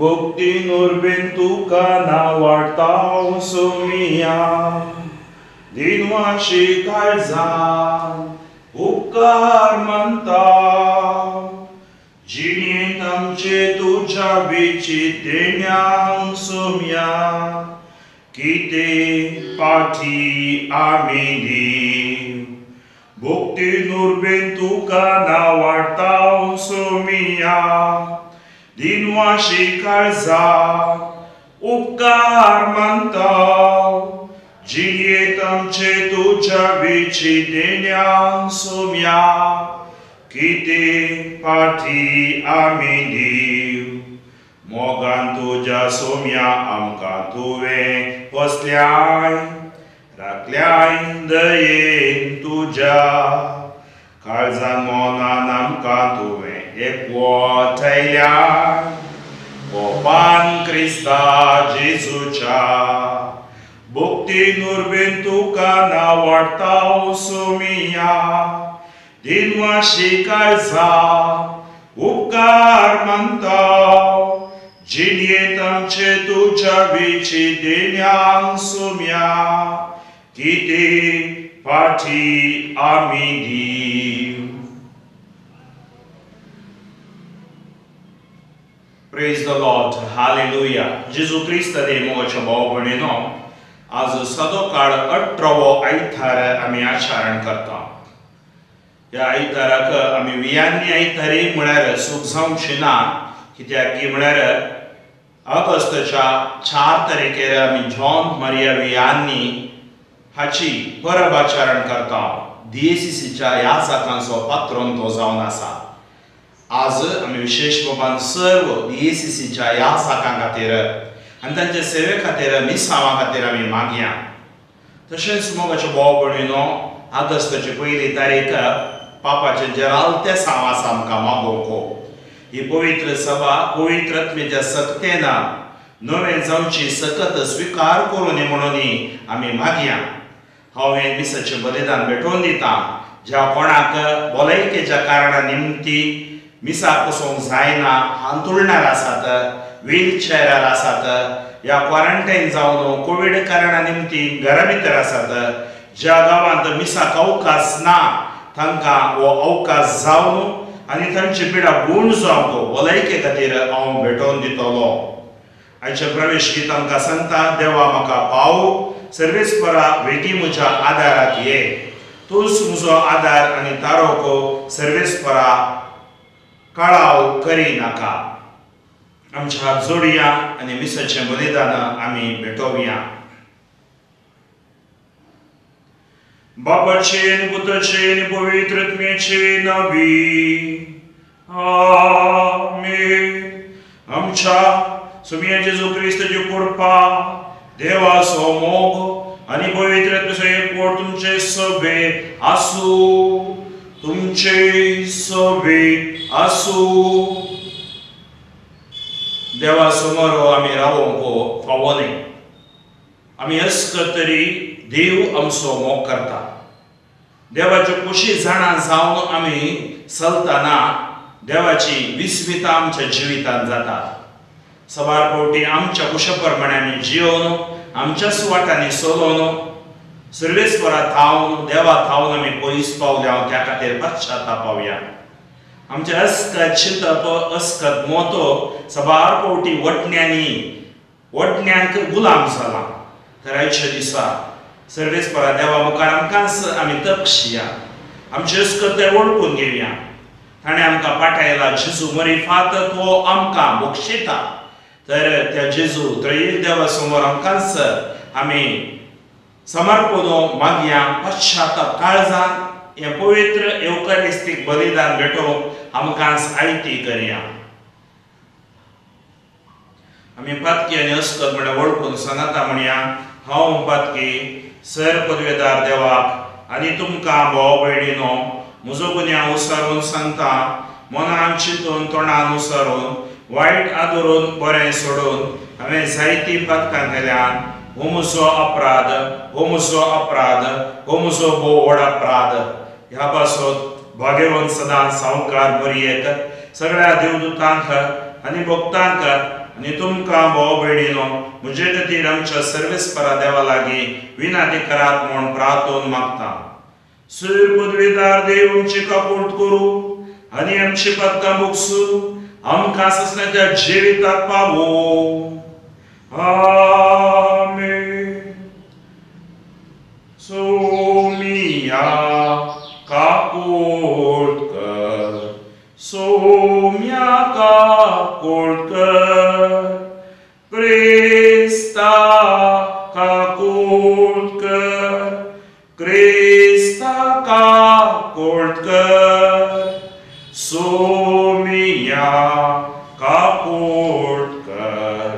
भक्ती नुरबेन तुका नावाडता सोमिया दिनवाशी काळजान उपकार मानता जिणेंत आमचे तुज्या वेची देण्यांक सोम्या कितें पाठी आमी दिव भक्ती नुरबेन तुका नावाडता सोमिया दिनवाशी काळजान उपकार मानता जिणेंत आमचे तुज्या वेची देण्यांक सोम्या कितें पाठी आमी दिव मोगान तुज्या सोम्या आमकां तुवें पोसल्याय राखल्याय दयेन तुज्या काळजान मनान आमकां तुवें एकवटायल्याय कोपान क्रिस्ता जेजूच्या भक्ती नुरबेन तुका नावाडता सोमिया दिनवाशी काळजान उपकार मानता जिणेंत आमचे तुज्या वेची देण्यांक सोम्या कितें पाठी आमी दिव. Praise the Lord. Hallelujah. जेजू क्रिस्त दे मोगाच्या भाव भयणीनो, आज सदोकाळ 18वो आयतार आमी आचरण करता. ह्या आयताराक आमी वियांनी आयतारी म्हळ्यार सूख जावची ना, कित्याक की म्हळ्यार ऑगस्टाच्या 4 तारखेर आमी जॉन मारिया वियांनी हाची परब आचरण करता. डीएसीसीच्या ह्या जाकांचो पात्रोन तो जावन आसा. आज आमी विशेश बाबान सर्व डीएसीसीच्या ह्या जाकां खातीर आनी तांचे सेवे खातीर मिसांवा खातीर आमी मागया. तशेंच मोगाचे भाव भयणीनो, ऑगस्टाची 1 तारीख पापाचे जेराल ते सांव आसा आमकां मागोवंक. ही पवित्र सभा पवित्र आत्म्याच्या सक्तेन नवें जावची सकत स्विकार करूं म्हणून आमी मागया. हांव हें मिसाचें बलिदान भेटोवन दिता ज्या कोणाक भलायकेच्या कारणा निमती मिसाक वचोंक जायना, हांतुळणार आसात, व्हीलचेरार आसात, या क्वॉरंटायन जावन कोवीड कारणा निमती घरा भितर आसात, ज्या गांवांत मिसाक अवकाश ना तांकां हो अवकाश जावन आनी तांची पिडा गूण जावंक भलायके खातीर हांव भेटोवन दितलो. आयचें प्रवेश गीत आमकां सांगता, देवा म्हाका पाव सर्वेस्परा वेगीं म्हज्या आदाराक ये, तूंच म्हजो आदार आनी तारोको सर्वेस्परा कळाव करिनाका. आमच्या हात जोडया आनी मिसाचें बलिदान आमी भेटोवया. बापाचे आनी पुताचे आनी पवित्र आत्म्याचे नांवी आमेन. आमच्या सोम्या जेजू क्रिस्ताची कृपा, देवाचो मोग आनी पवित्र आत्म्याचो एकवट तुमचे सभे आसूं, तुमचे सभे आसूं. देवा समोर आमी रावोंक फावो न्हय. आमी अस्कत तरी देव आमचो मोग करता. देवाच्यो कुशी जाणा जावन आमी चलतना देवाची विस्मिता आमच्या जिवितांत जाता. सवार फावटी आमच्या कुशा प्रमाणे आमी जियोवन आमच्या वाटांनी चलोवन सर्वेस्परा थावन देवा थावन आमी पयस पावल्या, त्या खातीर पश्चाताप पावया. आमच्या अस्कत चिंतप अस्कत मोतो सबार फावटी वटण्यांनी वटण्यांक गुलाम जाला. तर आयच्या दिसा सर्वेस्परा देवा मुखार आमकांच आमी तपशिया, आमचे अस्कत ते वळखून घेवया. ताणें आमकां पाठयला जेजू मरिफात, तो आमकां बक्षिता. तर त्या जेजू त्रयीक देवा समोर आमकांच आमी समर्पण मागया. पश्चाताप काळजान हें पवित्र येवकारिस्तीक बलिदान भेटोवंक आमकां आयती करया. आमी पातकी आनी अस्कत म्हळ्यार वळखून सांगता म्हणया, हांव पातकी सर पदवेदार देवाक आनी तुमकां भाव भयणीनो म्हजो गुन्यांव उसारून सांगता. मनान चिंतून तोंडान उसारून वायट आदरून बरें सोडून हांवें जायतीं पातकां केल्यान. हो म्हजो अपराध, हो म्हजो अपराध, हो म्हजो भोव व्हड अपराध. ह्या पासत भाग्यवंत सदां सावकार मरयेक सगळ्या देवदूतांक आनी भक्तांक आनी तुमकां भाव भयणीनो म्हजे खातीर आमच्या सर्वेस्परा देवा लागीं विनंती करात म्हूण प्रार्थोन मागता. सूर पदवीदार देव आमची काकूट करूं आनी आमची पदकां भोगसूं आमकां ससण्याच्या जिविताक पावो. आमेन. सोमिया काकूट कर, सोम्या काकूट कर, क्रिस्ता काकूट कर, क्रिस्ता काकूट कर, सोमिया काकूट कर,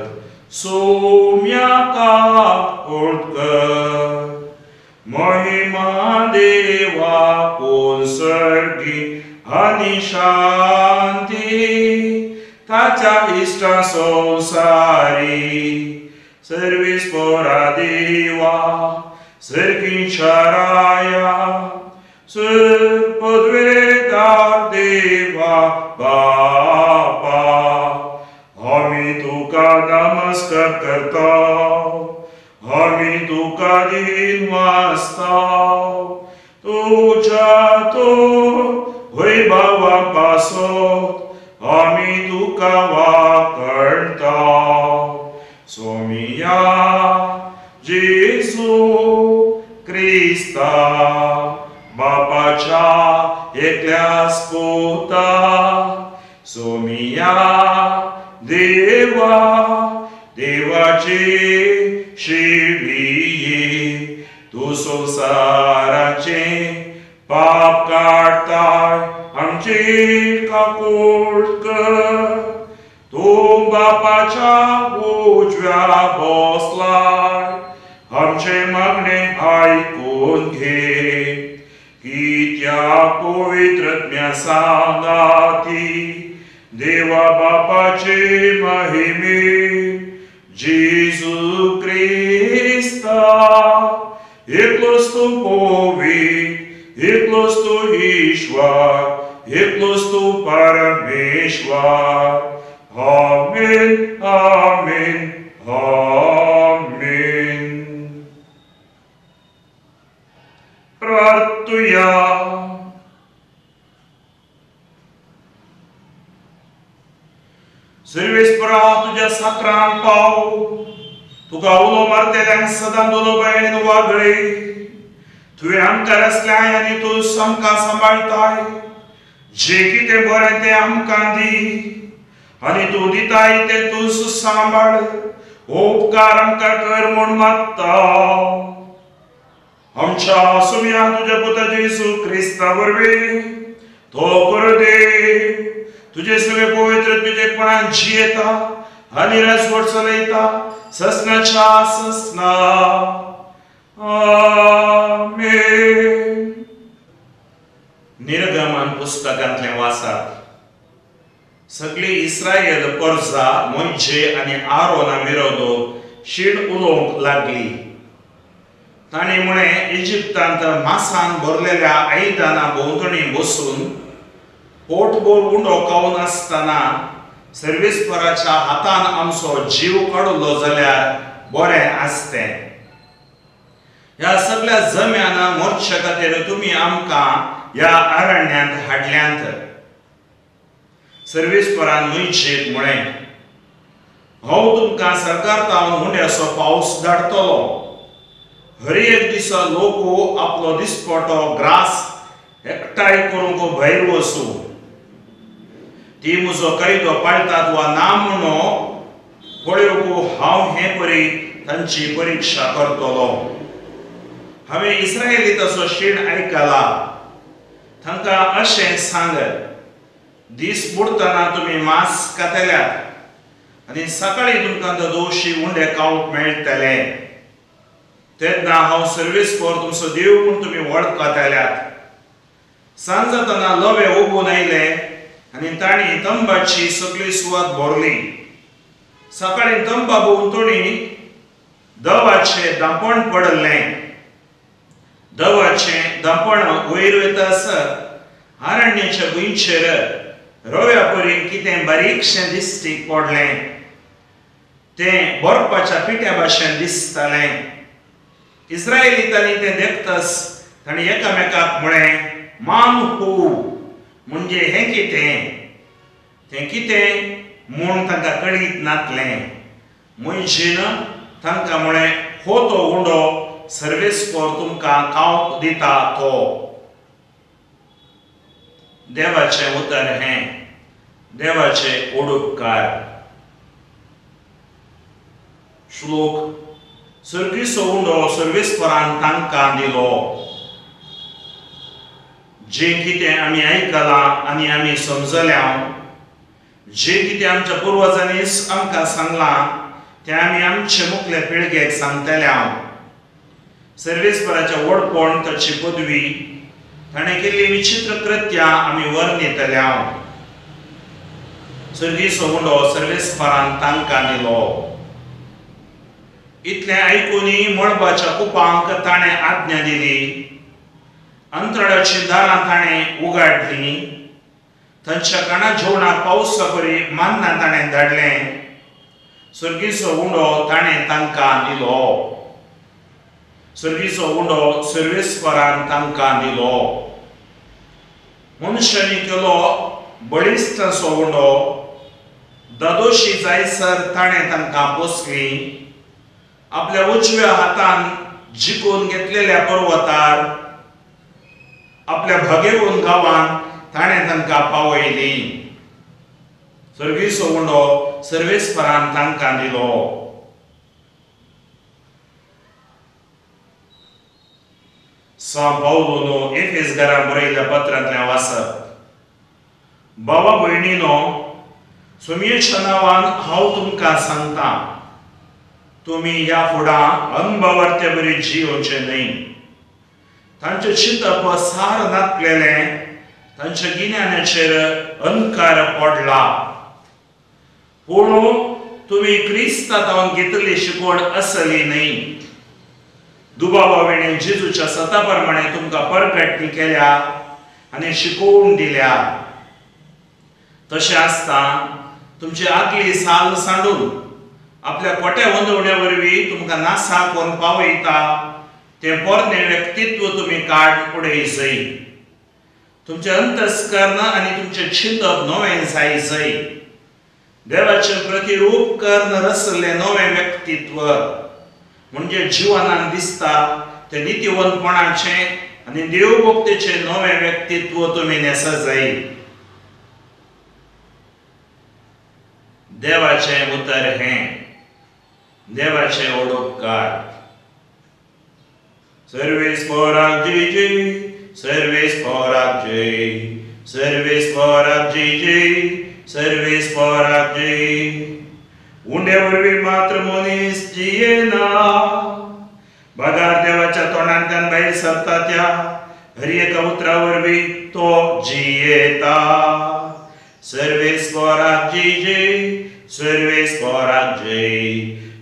सोम्या काकूट कर. महिमा देवा कोण सर्गी आनी शांती ताच्या इश्टा संवसारी. सर्वेस्परा देवा सर्गीच्या राया सर पदवेदार देवा बापा आमी तुका नमस्कार करता, आमी तुका दिन वाचता. तुज्या तो वैभवा पासत आमी तुका वाकणता. सोमिया जेसू क्रिस्ता बापाच्या एकल्यास पुता, सोमिया देवा देवाचे शिविये तूं संवसाराचें पाप काडताय आमची काकूट कर. तूं बापाच्या उजव्या बसलाय आमचें मागणें आयकून घे. कित्याक पवित्र सांगाती देवा बापाचे महिमे जेजू क्रिस्ता एकलोच तूं पवित्र, एकलोच तूं ईश्वर, एकलोच तूं परमेश्वर. आमेन, आमेन, आमेन. प्रार्थुया. सर्वेस्परा तुज्या साक्रान पाव, तुका उलो मारतल्यांक सदां दुलोबायेन वागळे. तुवें आमकां रचल्याय आनी तूं आमकां सांबाळटाय. जें कितें बरें तें आमकां दी आनी तूं दिताय तें तूं सांबाळ. उपकार आमकां कर म्हूण मागता. आमच्या सुम्या तुज्या पुता जेजू क्रिस्ता वरवीं तो करू देव तुजे सगळे पवित्र तुजेपणान जियेता आनी राजवट चलयता ससनाच्या ससना. आमेन. निर्गमन पुस्तकांतलें वाचात. सगळी इस्रायल परजा मोयजे आनी आरोना विरोध शीण उलोवंक लागली. तांणी म्हळें, इजिप्तांत मासान भरलेल्या आयदनां भोंवतणी बसून पोटभर उंडो खावन आसतना सर्वेस्पराच्या हातान आमचो जीव काडलो जाल्यार बरें आसतें. ह्या सगळ्या जम्यान मोर्चे खातीर तुमी आमकां ह्या अरण्यांत हाडल्यांत. सर्वेस्परान मोयजेक म्हळें, हांव तुमकां सरकारतावन उंड्याचो पावस धाडटलो. हर एक दिसा लोक आपलो दिसपटो ग्रास एकठांय करूंक भायर वचूं. ती म्हजो कायदो पाळटात वा ना म्हणून पळोवंक हांव हे परी तांची परिक्षा करतलो. हांवें इस्रायली तसो शीण आयकला. तांकां अशें सांग, दीस बुडटना तुमी मांस खातल्यात आनी सकाळीं तुमकां दोशी उंडे खावंक मेळटले. तेन्ना हांव सर्वेस्पर तुमचो देव म्हूण तुमी वळखतल्यात. सांज जातना लवे उबून आयले आनी तांणी तंबाची सगळी सुवात भरली. सकाळीं तंबा भोंवतणी दवाचें दांपण पडलें. दवाचें दांपण वयर वता आसत आरण्याच्या भुंयचेर रव्या परी कितें बारीकशें दिश्टीक पडलें. तें बर्फाच्या पिठ्या भाशेन दिसतालें. इस्रायलितांनी तें देखतच तांणी एकामेकाक म्हळें, मान हू म्हणजे हें कितें? तें कितें म्हूण तांकां कळीत नातलें. मनशीन तांकां म्हळें, हो तो उंडो सर्वेस्पर तुमकां खावंक दिता तो. देवाचें उतर हें, देवाचें ओडुपकार. श्लोक. सर्गीचो उंडो सर्वेस्परान तांकां दिलो. जें कितें आमी आयकलां आनी आमी समजल्या, जें कितें आमच्या पुर्वजांनी आमकां सांगलां तें आमी आमचे मुखले पिळगेक सांगतल्या. सर्वेस्पराचें व्हडपण, ताची पदवी, ताणें केल्ली विचित्र कृत्यां आमी वर्णितल्या. सर्गीचो उंडो सर्वेस्परान तांकां दिलो. इतलें आयकूनय मळबाच्या कुपांक ताणें आज्ञा दिली, अंतराळाचीं दारां ताणें उगाडलीं, तांच्या काणा जेवणाक पावसा परी मान्ना ताणें धाडलें. सर्गीचो उंडो ताणें तांकां दिलो. सर्गीचो उंडो सर्वेस्परान तांकां दिलो. मनशांनी केलो बळिश्टाचो उंडो, दादोशी जायसर ताणें तांकां पोसलीं. आपल्या उजव्या हातान जिखून घेतलेल्या पर्वतार, आपल्या भागेवन गांवान ताणें तांकां पावयली. सर्गीचो उंडो सर्वेस्परान तांकां दिलो. सां पावलोनो एफेसकारांक बरयल्ल्या पत्रांतल्यान वाचप. बाबा भयणीनो, सोमयेच्या नांवान हांव तुमकां सांगता, तुमी ह्या फुडां अनभावार्थे बरी जियोवचें न्हय. तांचें चिंतप सार नातलेलें, तांच्या गिन्यानाचेर अंधकार पडला. पूण तुमी क्रिस्ता तावन घेतली शिकवण असली न्हय. दुबावा वेणे जेजूच्या सता प्रमाणे तुमकां परगटणी केल्या आनी शिकोवन दिल्या. तशें आसता तुमची आदली साल सांडून आपल्या कोट्या वंदवण्या वरवीं तुमकां नासा कोन्न पावयता तें पोरणें व्यक्तित्व तुमी काड उडय जय. तुमचें अंतस्कर्ण आनी तुमचें चिंतप नवें जाय जय. देवाचें प्रतिरूप कर्ण रचल्लें नवें व्यक्तित्व म्हणजे जिवनान दिसता तें नितीवंतपणाचें आनी देवभक्तीचें नवें व्यक्तित्व तुमी न्हेस जाय. देवाचें उतर हें, देवाचें ओडोपकार. सर्वेस्पराक जय जय, सर्वेस्पराक जय, सर्वेस्पराक जय जय, सर्वेस्पराक जय. उंडे वरवीं मात्र मनीस जियेना, बगार देवाच्या तोंडांतल्यान भायर सरता त्या हर एका उतरा वरवीं तो जियेता. सर्वेस्पराक जय जय, सर्वेस्पराक जय,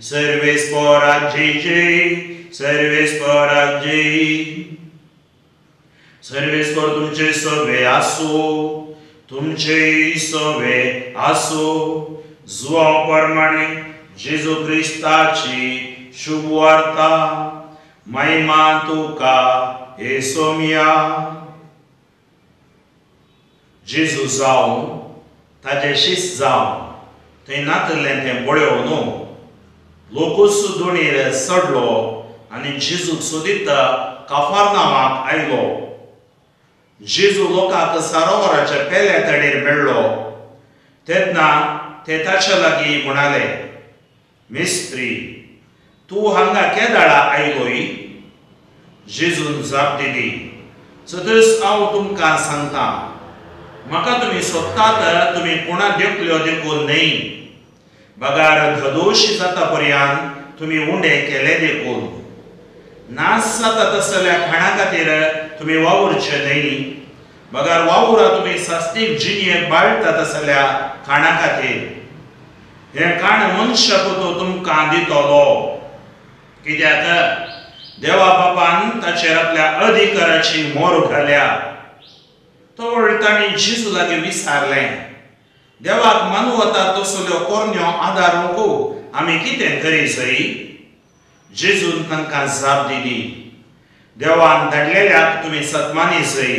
सर्वेस्पराक जय जय, सर्वेस्पराक जय. सर्वेस्पर तुमचे सवे आसो, तुमचे सवे आसो. जुवांव प्रमाणे जेजू क्रिस्ताची शुभवार्ता. महिमा तुका हे सोमया. जेजू जावन ताजे शिस्त जावन थंय नातलें तें पळोवन लोकूच दोणीर चडलो आनी जेजूक सोदीत काफारनामाक आयलो. जेजू लोकांक सरोवराच्या पेल्या तडीर मेळ्ळो तेन्ना ते ताच्या लागीं म्हणाले, मिस्त्री, तूं हांगा केदाळा आयलोय? जेजून जाप दिली, सदस हांव तुमकां सांगता, म्हाका तुमी सोदतात तुमी कोणा देखल्यो देखून न्हय, बगार धदोशी जाता पर्यंत तुमी उंडे केले देखून. नाश जाता तसल्या खाणा खातीर तुमी वावुरचे न्हय, बगार वावुरा तुमी सास्तीक जिणयेक बाळटा तसल्या खाणा खातीर. हें खाण मनशा पुतो तुमकां दितलो, कित्याक देवा बापान ताचेर आपल्या अधिकाराची मोर घाल्या. तो तांणी जेजू लागीं विचारलें, देवाक मानवता तसल्यो कोरण्यो आदारूंक आमी कितें करी जाय? जेजून तांकां जाप दिली, देवान धाडलेल्याक तुमी सतमानी जाय,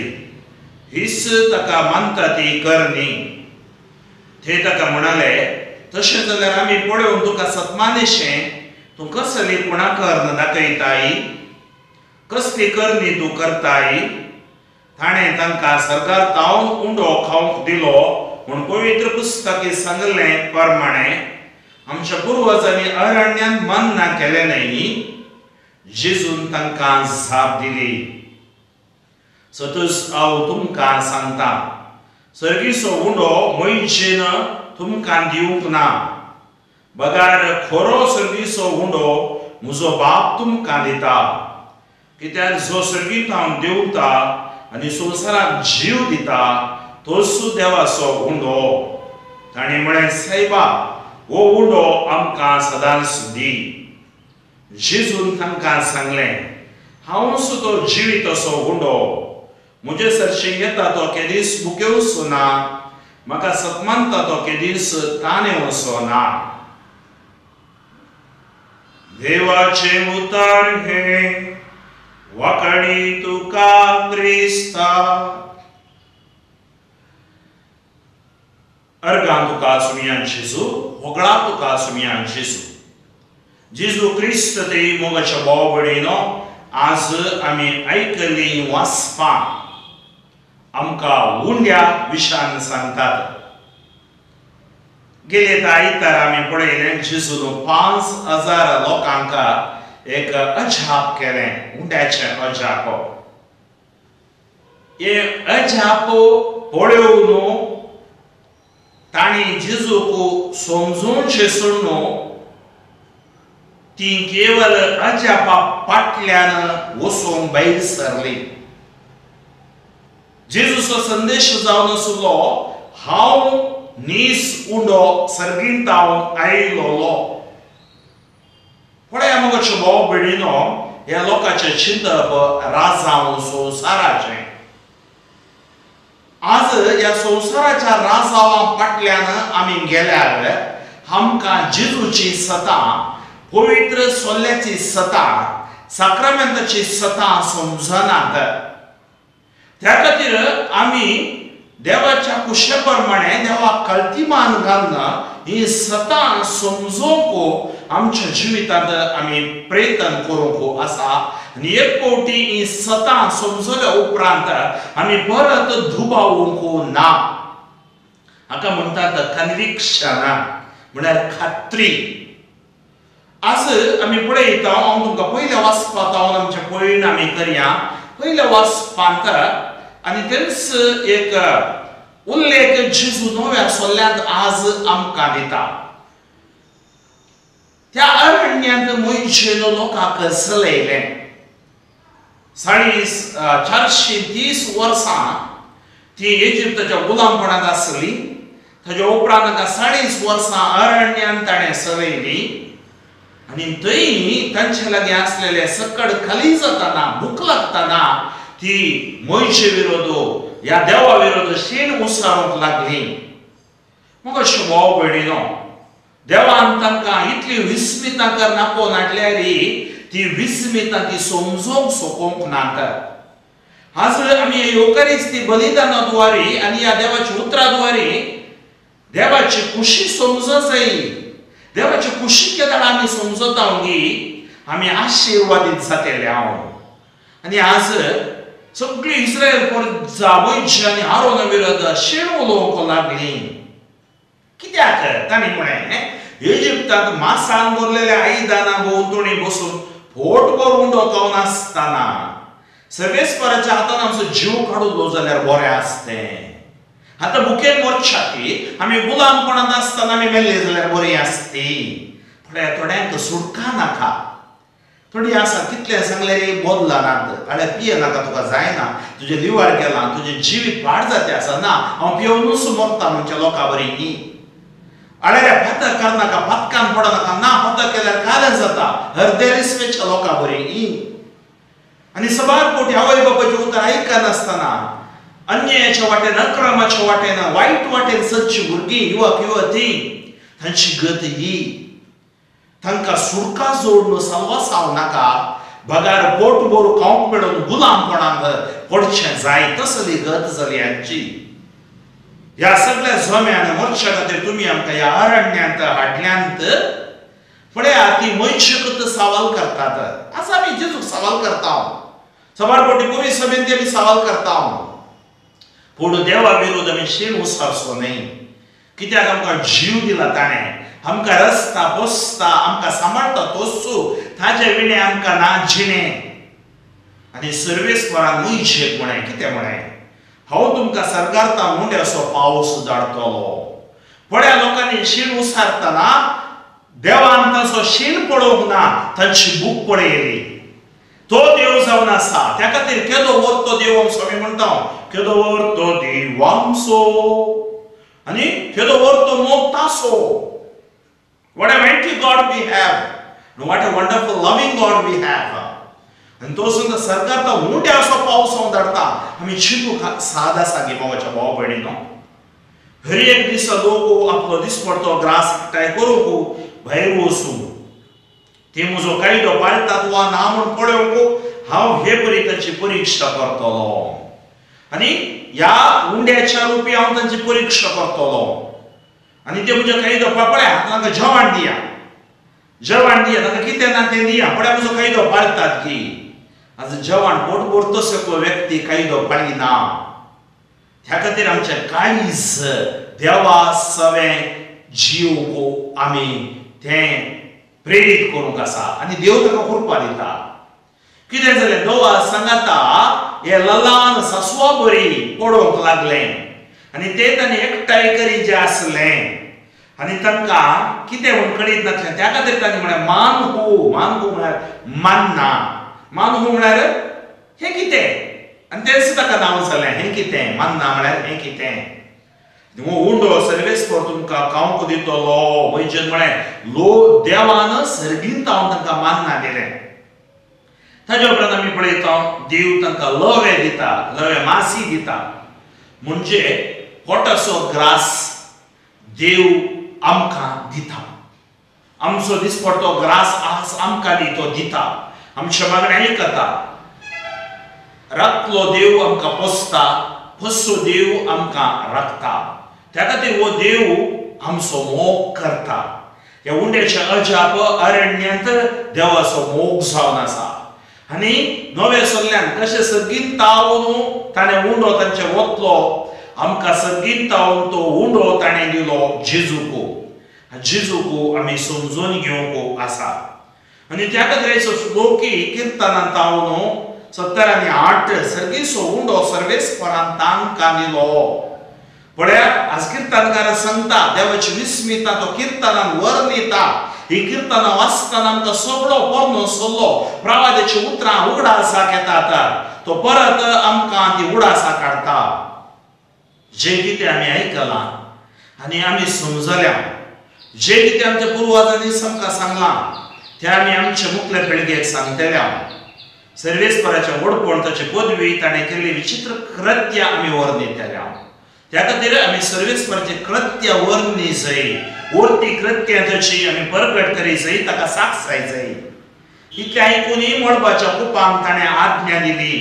हीच ताका मानता ती करणी. ते ताका म्हणाले, तशें जाल्यार आमी पळोवन तुका सतमानेशें तूं कसली कुणा कर्ण दाखयताय, कसली करणी तूं करताय? ताणें तांकां सरकार तावन उंडो खावंक दिलो म्हूण पवित्र पुस्तकी सांगलें प्रमाणे आमच्या पुर्वजांनी अरण्यांत मन्ना केलें न्हय. जेजून तांकां जाप दिली, सतूच हांव तुमकां सांगता, सर्गीचो उंडो मोयजेन तुमकां दिवंक ना, बगार खरो सर्गीचो उंडो म्हजो बाप तुमकां दिता. कित्याक जो सर्गींत देंवता आनी संवसाराक जीव दिता तोच देवाचो उंडो. ताणें म्हळें, सायबा, हो उंडो आमकां सदांच दी. जेजून तांकां सांगलें, हांवूच तो जिवीत असो उंडो, म्हजे सरशी येता तो केदीस भुकेवचो ना, म्हाका सतमानता तो केदीस तानेवचो ना. देवाचें उतर हें, वाकडी तुका क्रिस्ता. अर्गां तुका सुमयान जेजू, होगळा तुका सुमयान जेजू. जेजू क्रिस्त ते मोगाच्या भाव भयणीनो, आज आमी आयकल्लीं वाचपां आमकां उंड्या विशान सांगतात. गेले त्या आयतार आमी पळयलें जेजून 5000 लोकांक एक अजाप केलें, उंड्याचें अजाप. हें अजाप पळोवन तांणी जेजूक समजूनशें सोडून ती केवल अजापा फाटल्यान वचूंक भायर सरली. जेजूचो संदेश जावन आसलो, हांव नीस उंडो सर्गींत हांव आयलोलो. पळया मगो भाव भयणीनो, ह्या लोकांचें चिंतप राजांव संवसाराचें. आज ह्या संवसाराच्या राजांवा फाटल्यान आमी गेल्यार आमकां जेजूची सतां, पवित्र सोल्ल्याची सतां, साक्रामेंताची सतां समजनात. त्या खातीर आमी देवाच्या कुशे प्रमाणे देवाक कल्तिमान घालून ही सतां समजूंक आमच्या जिवितांत आमी प्रयत्न करूंक आसा. आनी एक फावटी ही सतां समजल्या उपरांत आमी परत दुबावूंक ना. हाका म्हणटात कन्विक्शन, म्हळ्यार खात्री. आज आमी पळयता, हांव तुमकां पयल्या वाचपांत हांव आमचें पळयण आमी करया. पयल्या वाचपांत आनी तेंच एक उल्लेख जेजू नव्या सोल्ल्यांत आज आमकां दिता. त्या अरण्यांत मोयजेन लोकांक चलयलें. 430 वर्सां ती इजिप्ताच्या गुलामपणांत आसली. ताच्या उपरांत तांकां 40 वर्सां अरण्यांत ताणें चलयली आनी थंय तांचे लागीं आसलेले सकड खाली जाताना, भूक लागताना ती मोयजे विरोध, ह्या देवा विरोध शीण उसारूंक लागली. मग अशें भाव भयणीनो, देवान तांकां इतली विस्मितां करून आपोवन हाडल्यार ती विस्मितां ती समजूंक शकूंक नात. आज आमी येवकारिस्ती बलिदाना द्वारे आनी ह्या देवाच्या उतरा द्वारे देवाची खुशी समजत जाय. देवाची खुशी केदाळ आमी समजता गी आमी आशिर्वादीत जातले हांव. आनी आज सगळी इस्रायल प्रजा मोयजे आनी आरोना विरोध शीण उलोवंक लागली. कित्याक? तांणी म्हळें, इजिप्तांत मासान भरलेल्या आयदनां भोंवतणी बसून पोटभर उंडो खावन आसतना सर्वेस्पराच्या हातान आमचो जीव काडलो जाल्यार बरें आसतें. आतां भुकेन मरच्या ती आमी गुलामपणांत आसतना आमी मेल्ले जाल्यार बरी आसती. थोड्या थोड्यांक सुटका नाका, थोडी आसा कितलें सांगल्यार बदलनात. अरे पिये नाका, तुका जायना, तुजें लिवर गेलां, तुजें जिवीत पाड जातें आसा, ना हांव पियोवनूच मरता म्हणच्या लोकां बरी न्ही. अरे रे पातक करनाका, पातकान पडनाका, ना पातक केल्यार कारण जाता हरदेरिस्वेच्या लोकां बरी न्ही. आनी सबार फावटी आवय बापायचें उतर आयकनासतना अन्यायाच्या वाटेन, अक्रमाच्या वाटेन, वायट वाटेन सदची भुरगीं, युवक युवती तांची गत ही. तांकां सुडका जोडून सलवासाव नाका, बगार पोट भरून खावंक मेळून गुलामपणांत पडचें जाय तसली गत जाली हांची. ह्या सगळ्या जम्यान मरच्या खातीर तुमी आमकां ह्या अरण्यांत हाडल्यांत. पळया ती मनशाकूच सवाल करतात. आज आमी जेजूक सवाल करता, सवार कोटी पुरी सभेन आमी सवाल करता, पूण देवा विरोध आमी शीण उसारचो न्हय. कित्याक आमकां जीव दिला ताणें, आमकां रस्ता बसता, आमकां सांबाळटा तोच, ताजे विणें आमकां ना जिणें. आनी सर्वेस्परान मनशेक म्हणें, कितें म्हणें, हांव तुमकां सरकारता मुंड्याचो पावस धाडटलो. पळया लोकांनी शीण उसारतना देवान ताचो शीण पळोवंक ना, तांची भूक पळयली. तो देव जावन आसा. त्या खातीर केदो व्हर तो देव आमचो, आमी म्हणटा केदो व्हर तो देव आमचो आनी केदो व्हर तो मोग ताचो. What a mighty God we have, what a wonderful loving God we have. आनी तो सुद्दां सरकार तो उंड्याचो पावस हांव धाडटा. आमी चिंतूंक साद आसा गे मोगाच्या भाव भयणीनो. हर एक दिसा लोक आपलो दिसपडतो ग्रास एकठांय करूंक भायर वचूं, ते म्हजो कायदो पाळटात वा ना म्हूण पळोवंक हांव हे परी तांची परिक्षा करतलो आनी ह्या उंड्याच्या रुपी हांव तांची परिक्षा करतलो. आनी ते म्हज्या कायदो पळया, तांकां जेवण दिया, जेवण दिया, तांकां कितें ना तें दिया, पळया म्हजो कायदो पाळटात की. आज जेवण पोट भरतो सगळो व्यक्ती कायदो पाळिना. त्या खातीर आमचें काळीज देवा सवें जीव आमी तें प्रेरीत करूंक आसा आनी देव ताका कृपा दिता. कितें जालें, नोवा सांगाता हे ललान सासवा बरी पडोवंक लागलें आनी ते तांणी एकठांय करी जें आसलें आनी तांकां कितें म्हूण कळीत नासलें. त्या खातीर तांणी म्हळें मानहू, मानहू म्हळ्यार मान्ना, मानहू म्हळ्यार हें कितें, आनी तेंच ताका नांव जालें हें कितें, मान्ना म्हळ्यार हें कितें. उंडो सर्वेस्पर तुमकां खावंक दितलो. वैजन म्हळें लो देवान सर्गींत हांव तांकां मान्ना दिलें. ताजे उपरांत आमी पळयता देव तांकां लवे दिता, लवे मासी दिता, म्हणजे पोटाचो ग्रास देव आमकां दिता. आमचो दिसपडतो ग्रास आज आमकां दी तो दिता, आमच्या मागणें आयकता. राखलो देव आमकां पोसता, पोसो देव आमकां राखता. त्या खातीर हो देव आमचो मोग करता. ह्या उंड्याच्या अजाप अरण्यांत देवाचो मोग जावन आसा. आनी नव्या सगल्यान कशें सर्गीत तावन ताणें उंडो तांचे वतलो, आमकां सर्गीत तावन तो उंडो ताणें दिलो जेजूक. जेजूक आमी समजून घेवंक आसा. आनी त्या खातीर श्लोकी किर्तनान तावन 78 सर्गीचो उंडो सर्वेस्परान तांकां दिलो. पळया आज किर्तनकार सांगता देवाची विस्मिता तो किर्तनान वर्णिता. ही किर्तनां वाचतना आमकां सगळो पोरनो सल्लो प्रवादाची उतरां उगडासाक येतात, तो परत आमकां ती उडासाक काडटा. जें कितें आमी आयकलां आनी आमी समजल्या, जें कितें आमच्या पुर्वजांनी आमकां सांगलां तें आमी आमच्या मुखल्या पिळगेक सांगतल्या. सर्वेस्पराचें व्हडपण, ताची पदवी, ताणें केल्ली विचित्र कृत्य आमी वर्णितल्या. त्या खातीर आमी सर्वेस्पराचें कृत्य वर्णी जाय, वर्ती कृत्य ताची आमी परगट करी जाय, ताका साक्षाय जाय. इतलें आयकूनय मळबाच्या कुपांक ताणें आज्ञा दिली,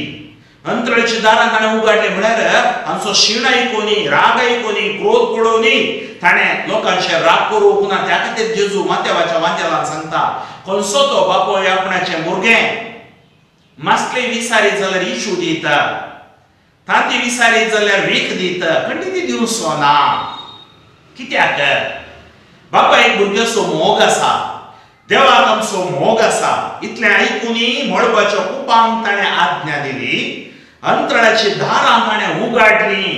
अंतराळाची दारां ताणें उगाडली. म्हळ्यार आमचो शीण आयकूनी, राग आयकूनी, क्रोध पळोवनी ताणें लोकांचे राग करूंक ना. त्या खातीर जेजू माथ्यावाच्या वांदेलान सांगता, खंयचो तो बापूय आपणाचें भुरगें मासले विसारी जाल्यार इशू दिता, तांती विसारी जाल्यार वीख दिता, खंडीत दिवचो ना. कित्याक? बापायक भुरग्याचो मोग आसा, देवाक आमचो मोग आसा. इतलें आयकूनय मळबाच्या कुपांक ताणें आज्ञा दिली, अंतराळाची दारां ताणें उगाडली,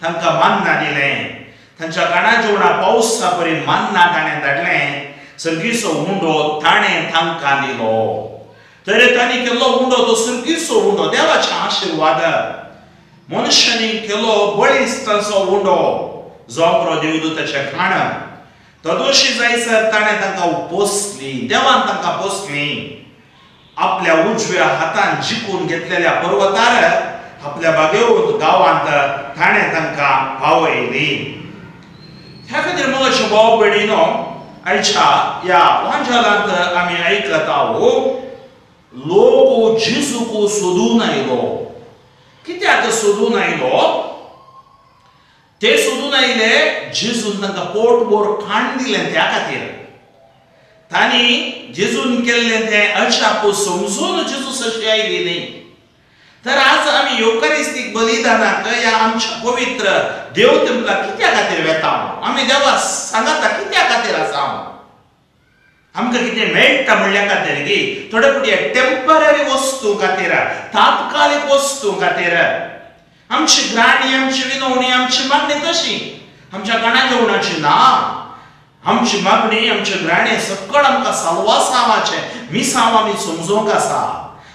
तांकां मान्ना दिलें, तांच्या काणा जेवणा पावसा परी मान्ना ताणें धाडलें, सर्गीचो उंडो ताणें तांकां दिलो. तर तांणी केल्लो उंडो तो सर्गीचो उंडो, देवाचे आशिर्वाद. मनशांनी केलो बळिश्टांचो उंडो, जोंकरो देवदूताचें खाण. तदोशी जायसर ताणें तांकां पोसली, देवान तांकां पोसली. आपल्या उजव्या हातान जिखून घेतलेल्या पर्वतार आपल्या बागेवन गांवांत ताणें तांकां पावयली. ह्या खातीर मगाशी भाव भयणीनो आयच्या ह्या वांजालांत आमी आयकता लोक जेजूक सोदून आयलो. कित्याक सोदून आयलो? ते सोदून आयले जेजून तांकां पोटभर खाण दिलें त्या खातीर. तांणी जेजून केल्लें तें अजाप समजून जेजू सशी आयली न्ही. तर आज आमी येवकारिस्तीक बलिदानाक ह्या आमच्या पवित्र देव तेंपला कित्या खातीर वेता? आमी देवा सांगता कित्या खातीर आसा? आमकां कितें मेळटा म्हणल्या खातीर की थोडे फावटी टेंपररी वस्तू खातीर, तात्कालीक वस्तू खातीर. आमची ग्राणी, आमची विनवणी, आमची मागणी तशी आमच्या खाणा जेवणाची ना. आमची मागणी, आमची ग्राणी सकळ आमकां साल्वासांवाचें मिसांव आमी समजूंक आसा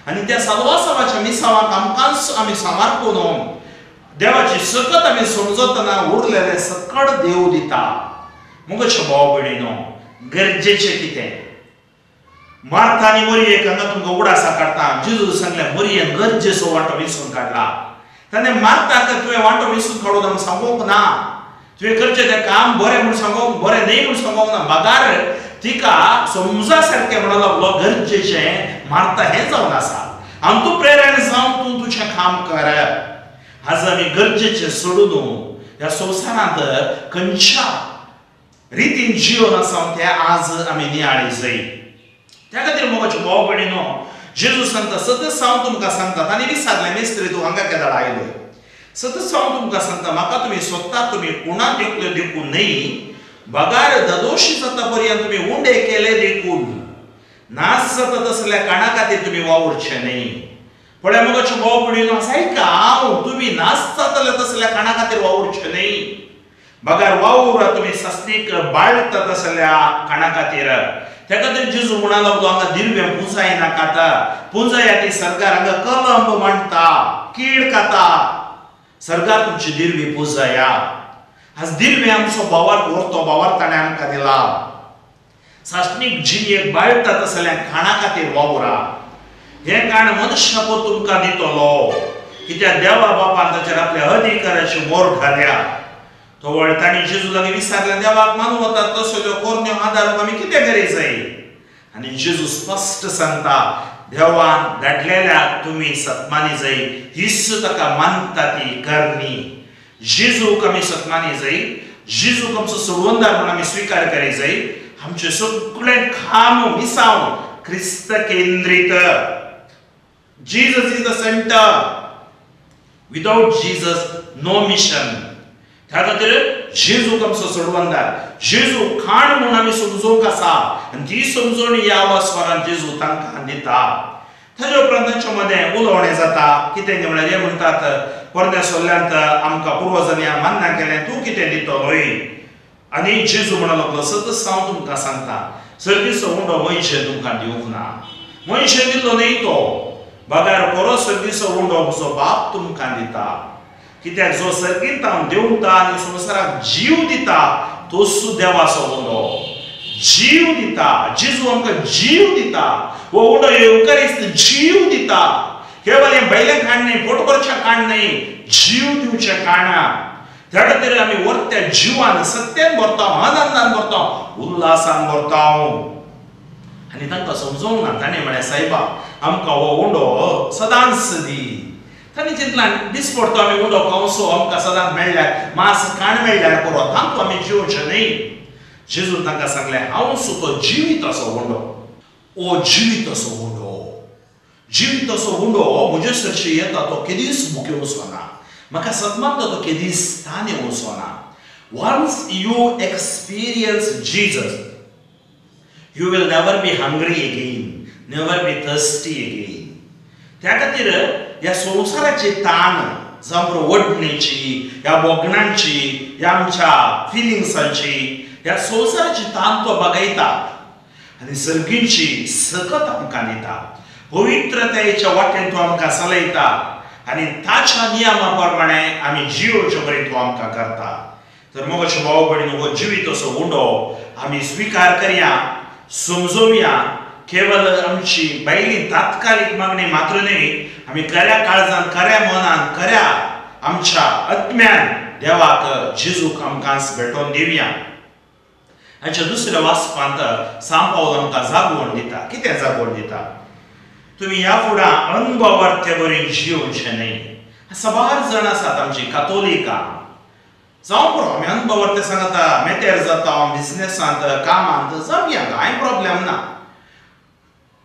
आनी त्या साल्वासांवाच्या मिसांवाक आमकांच आमी समर्पण देवाची सकत आमी समजतना उरलेलें सकळ देव दिता. मुगेच्या भाव भयणीनो गरजेचें कितें? मार्था आनी मरियेक हांगा तुमकां उडासा काडटा. जेजू सांगलें मरियेन गरजेचो वांटो विसून काडला. ताणें मार्थाक तुवें वांटो विसून काडून आमी सांगूंक ना, तुवें करचें तें काम बरें म्हूण सांगूंक, बरें न्हय म्हूण सांगूंक ना, बगार तिका समजा सारकें म्हणून लागलो गरजेचें मार्था हें जावन आसा आनी तूं प्रेरण जावन तूं तुजें काम कर. आज आमी गरजेचें सोडून ह्या संवसारांत खंयच्या रितीन जिवन आसा तें आज आमी नियाळी जाय. त्या खातीर मोगाचे भाव भयणीनो जेजू सांगता सतत हांव तुमकां सांगता. तांणी विचारलें मिस्त्री तूं हांगा केदाळ आयलो? सतत हांव तुमकां सांगता म्हाका तुमी सोदता, तुमी कोणाक देखले देखून न्हय, बगार ददोशी जाता पर्यंत तुमी उंडे केले देखून, नाश जाता तसल्या काणा खातीर तुमी वावुरचे न्हय. पळय मोगाचे भाव भयणीनो आयका हांव तुमी नाश जातले तसल्या काणा खातीर वावुरचे न्हय, बगार वावुरा तुमी सासणीक बाळटा तसल्या काणा खातीर. त्या खातीर जेजू म्हणा लागलो हांगा दिर्वें पुंजाय नाकात, पुंजाया ती सरकार हांगा कलंब मांडटा, कीड खाता. सरकार तुमची दिर्वी पुंजाया. आज दिर्वें आमचो भावार्थ व्हरतो भावार्थ ताणें आमकां दिला. सासणीक जिणेक बाळटा तसल्या खाणा खातीर वावुरा. हें काण मनशापो तुमकां दितलो, कित्याक देवा बापान ताचेर आपल्या अधिकाराची मोर घाल्या. तो वळ तांणी जेजू लागीं विचारलें देवाक मानूं वता तसल्यो कोरण्यो आदारूंक आमी कितें करी जाय? आनी जेजू स्पश्ट सांगता देवान धाडलेल्या तुमी सत्मानी जाय, हीच ताका मानता ती करणी. जेजूक आमी सत्मानी जाय, जेजूक आमचो सोडवणदार म्हूण आमी स्विकार करी जाय. आमचें सगळें खाम मिसांव क्रिस्त केंद्रीत. Jesus is the centre. Without Jesus no mission. त्या खातीर जेजूक आमचो सोडवणदार, जेजू खाण म्हूण आमी समजूंक आसा आनी ती समजून ह्या वस्वरान जेजू तांकां दिता. ताजे उपरांत तांच्या मदें उलोवणें जाता. कितें म्हणल्यार हे म्हणटात पोरण्या सोल्ल्यांत आमकां पुर्वजांनी मान्ना केलें, तूं कितें दितलोय? आनी जेजू म्हणूंक लागलो सतत हांव तुमकां सांगता सर्गीचो उंडो मनशेन तुमकां दिवंक ना, मनशेन दिल्लो न्हय तो, बगार बरो सर्गीचो उंडो म्हजो बाप तुमकां दिता. कित्याक जो सर्गींत देंवता आनी संवसाराक जीव दिता तोच देवाचो उंडो. जीव दिता जेजू आमकां जीव दिता. हो उंडो येवकारिस्त जीव दिता. केवल हें भायलें खाण न्हय, पोट भरचें खाण न्हय, जीव दिवचें खाण. त्या खातीर आमी वर्त्या जिवान सत्यान भरता, आनंदान भरता, उल्हासान भरता. आनी तांकां समजूंक ना. ताणें म्हळें सायबा आमकां हो उंडो सदांच दी. तांणी चिंतलां दिसपडतो आमी उंडो खावचो, आमकां सदांच मेळ्ळ्यार मांस खाण मेळ्ळ्यार पुरो, तांतूं आमी जिवचें न्हय. जेजून तांकां सांगलें हांव सुतो जिवीत असो उंडो, ओ जिवीत असो उंडो, जिवीत असो उंडो म्हजे सरशी येता तो केदीच भुके वचना, म्हाका सदमानता तो केदीच ताने वचना. Once you experience Jesus you will never be hungry again, never be thirsty again. त्या खातीर ह्या संवसाराची ताण जावं वडणेची, ह्या भोगणांची, ह्या आमच्या फिलिंग्सांची, ह्या संवसाराची ताण तो बगयता आनी सर्गींची सकत आमकां दिता. पवित्रतायेच्या वाटेन तो आमकां चलयता आनी ताच्या नियमा प्रमाणे आमी जियोवचे बरें तो आमकां करता. तर मोगाचे भाव भयणीनो हो जिवीत असो उंडो आमी स्विकार करया, समजोवया. केवल आमची भायली तात्कालीक मागणी मात्र न्हय, आमी खऱ्या काळजान, खऱ्या मनान, खऱ्या आमच्या आत्म्यान देवाक जेजूक आमकां भेटोवन दिवया. हाच्या दुसऱ्या वाचपांत सांत पावल आमकां जागवण दिता. कितें जागवण दिता? तुमी ह्या फुडां अनभावार्थे बरी जियोवचें न्हय. साबार जाण आसात आमची कातोलिकां जावं पुरो, आमी अनभावार्थे सांगता, मेतेर जाता, बिजनेसांत, कामांत जावया, कांय प्रॉब्लेम ना.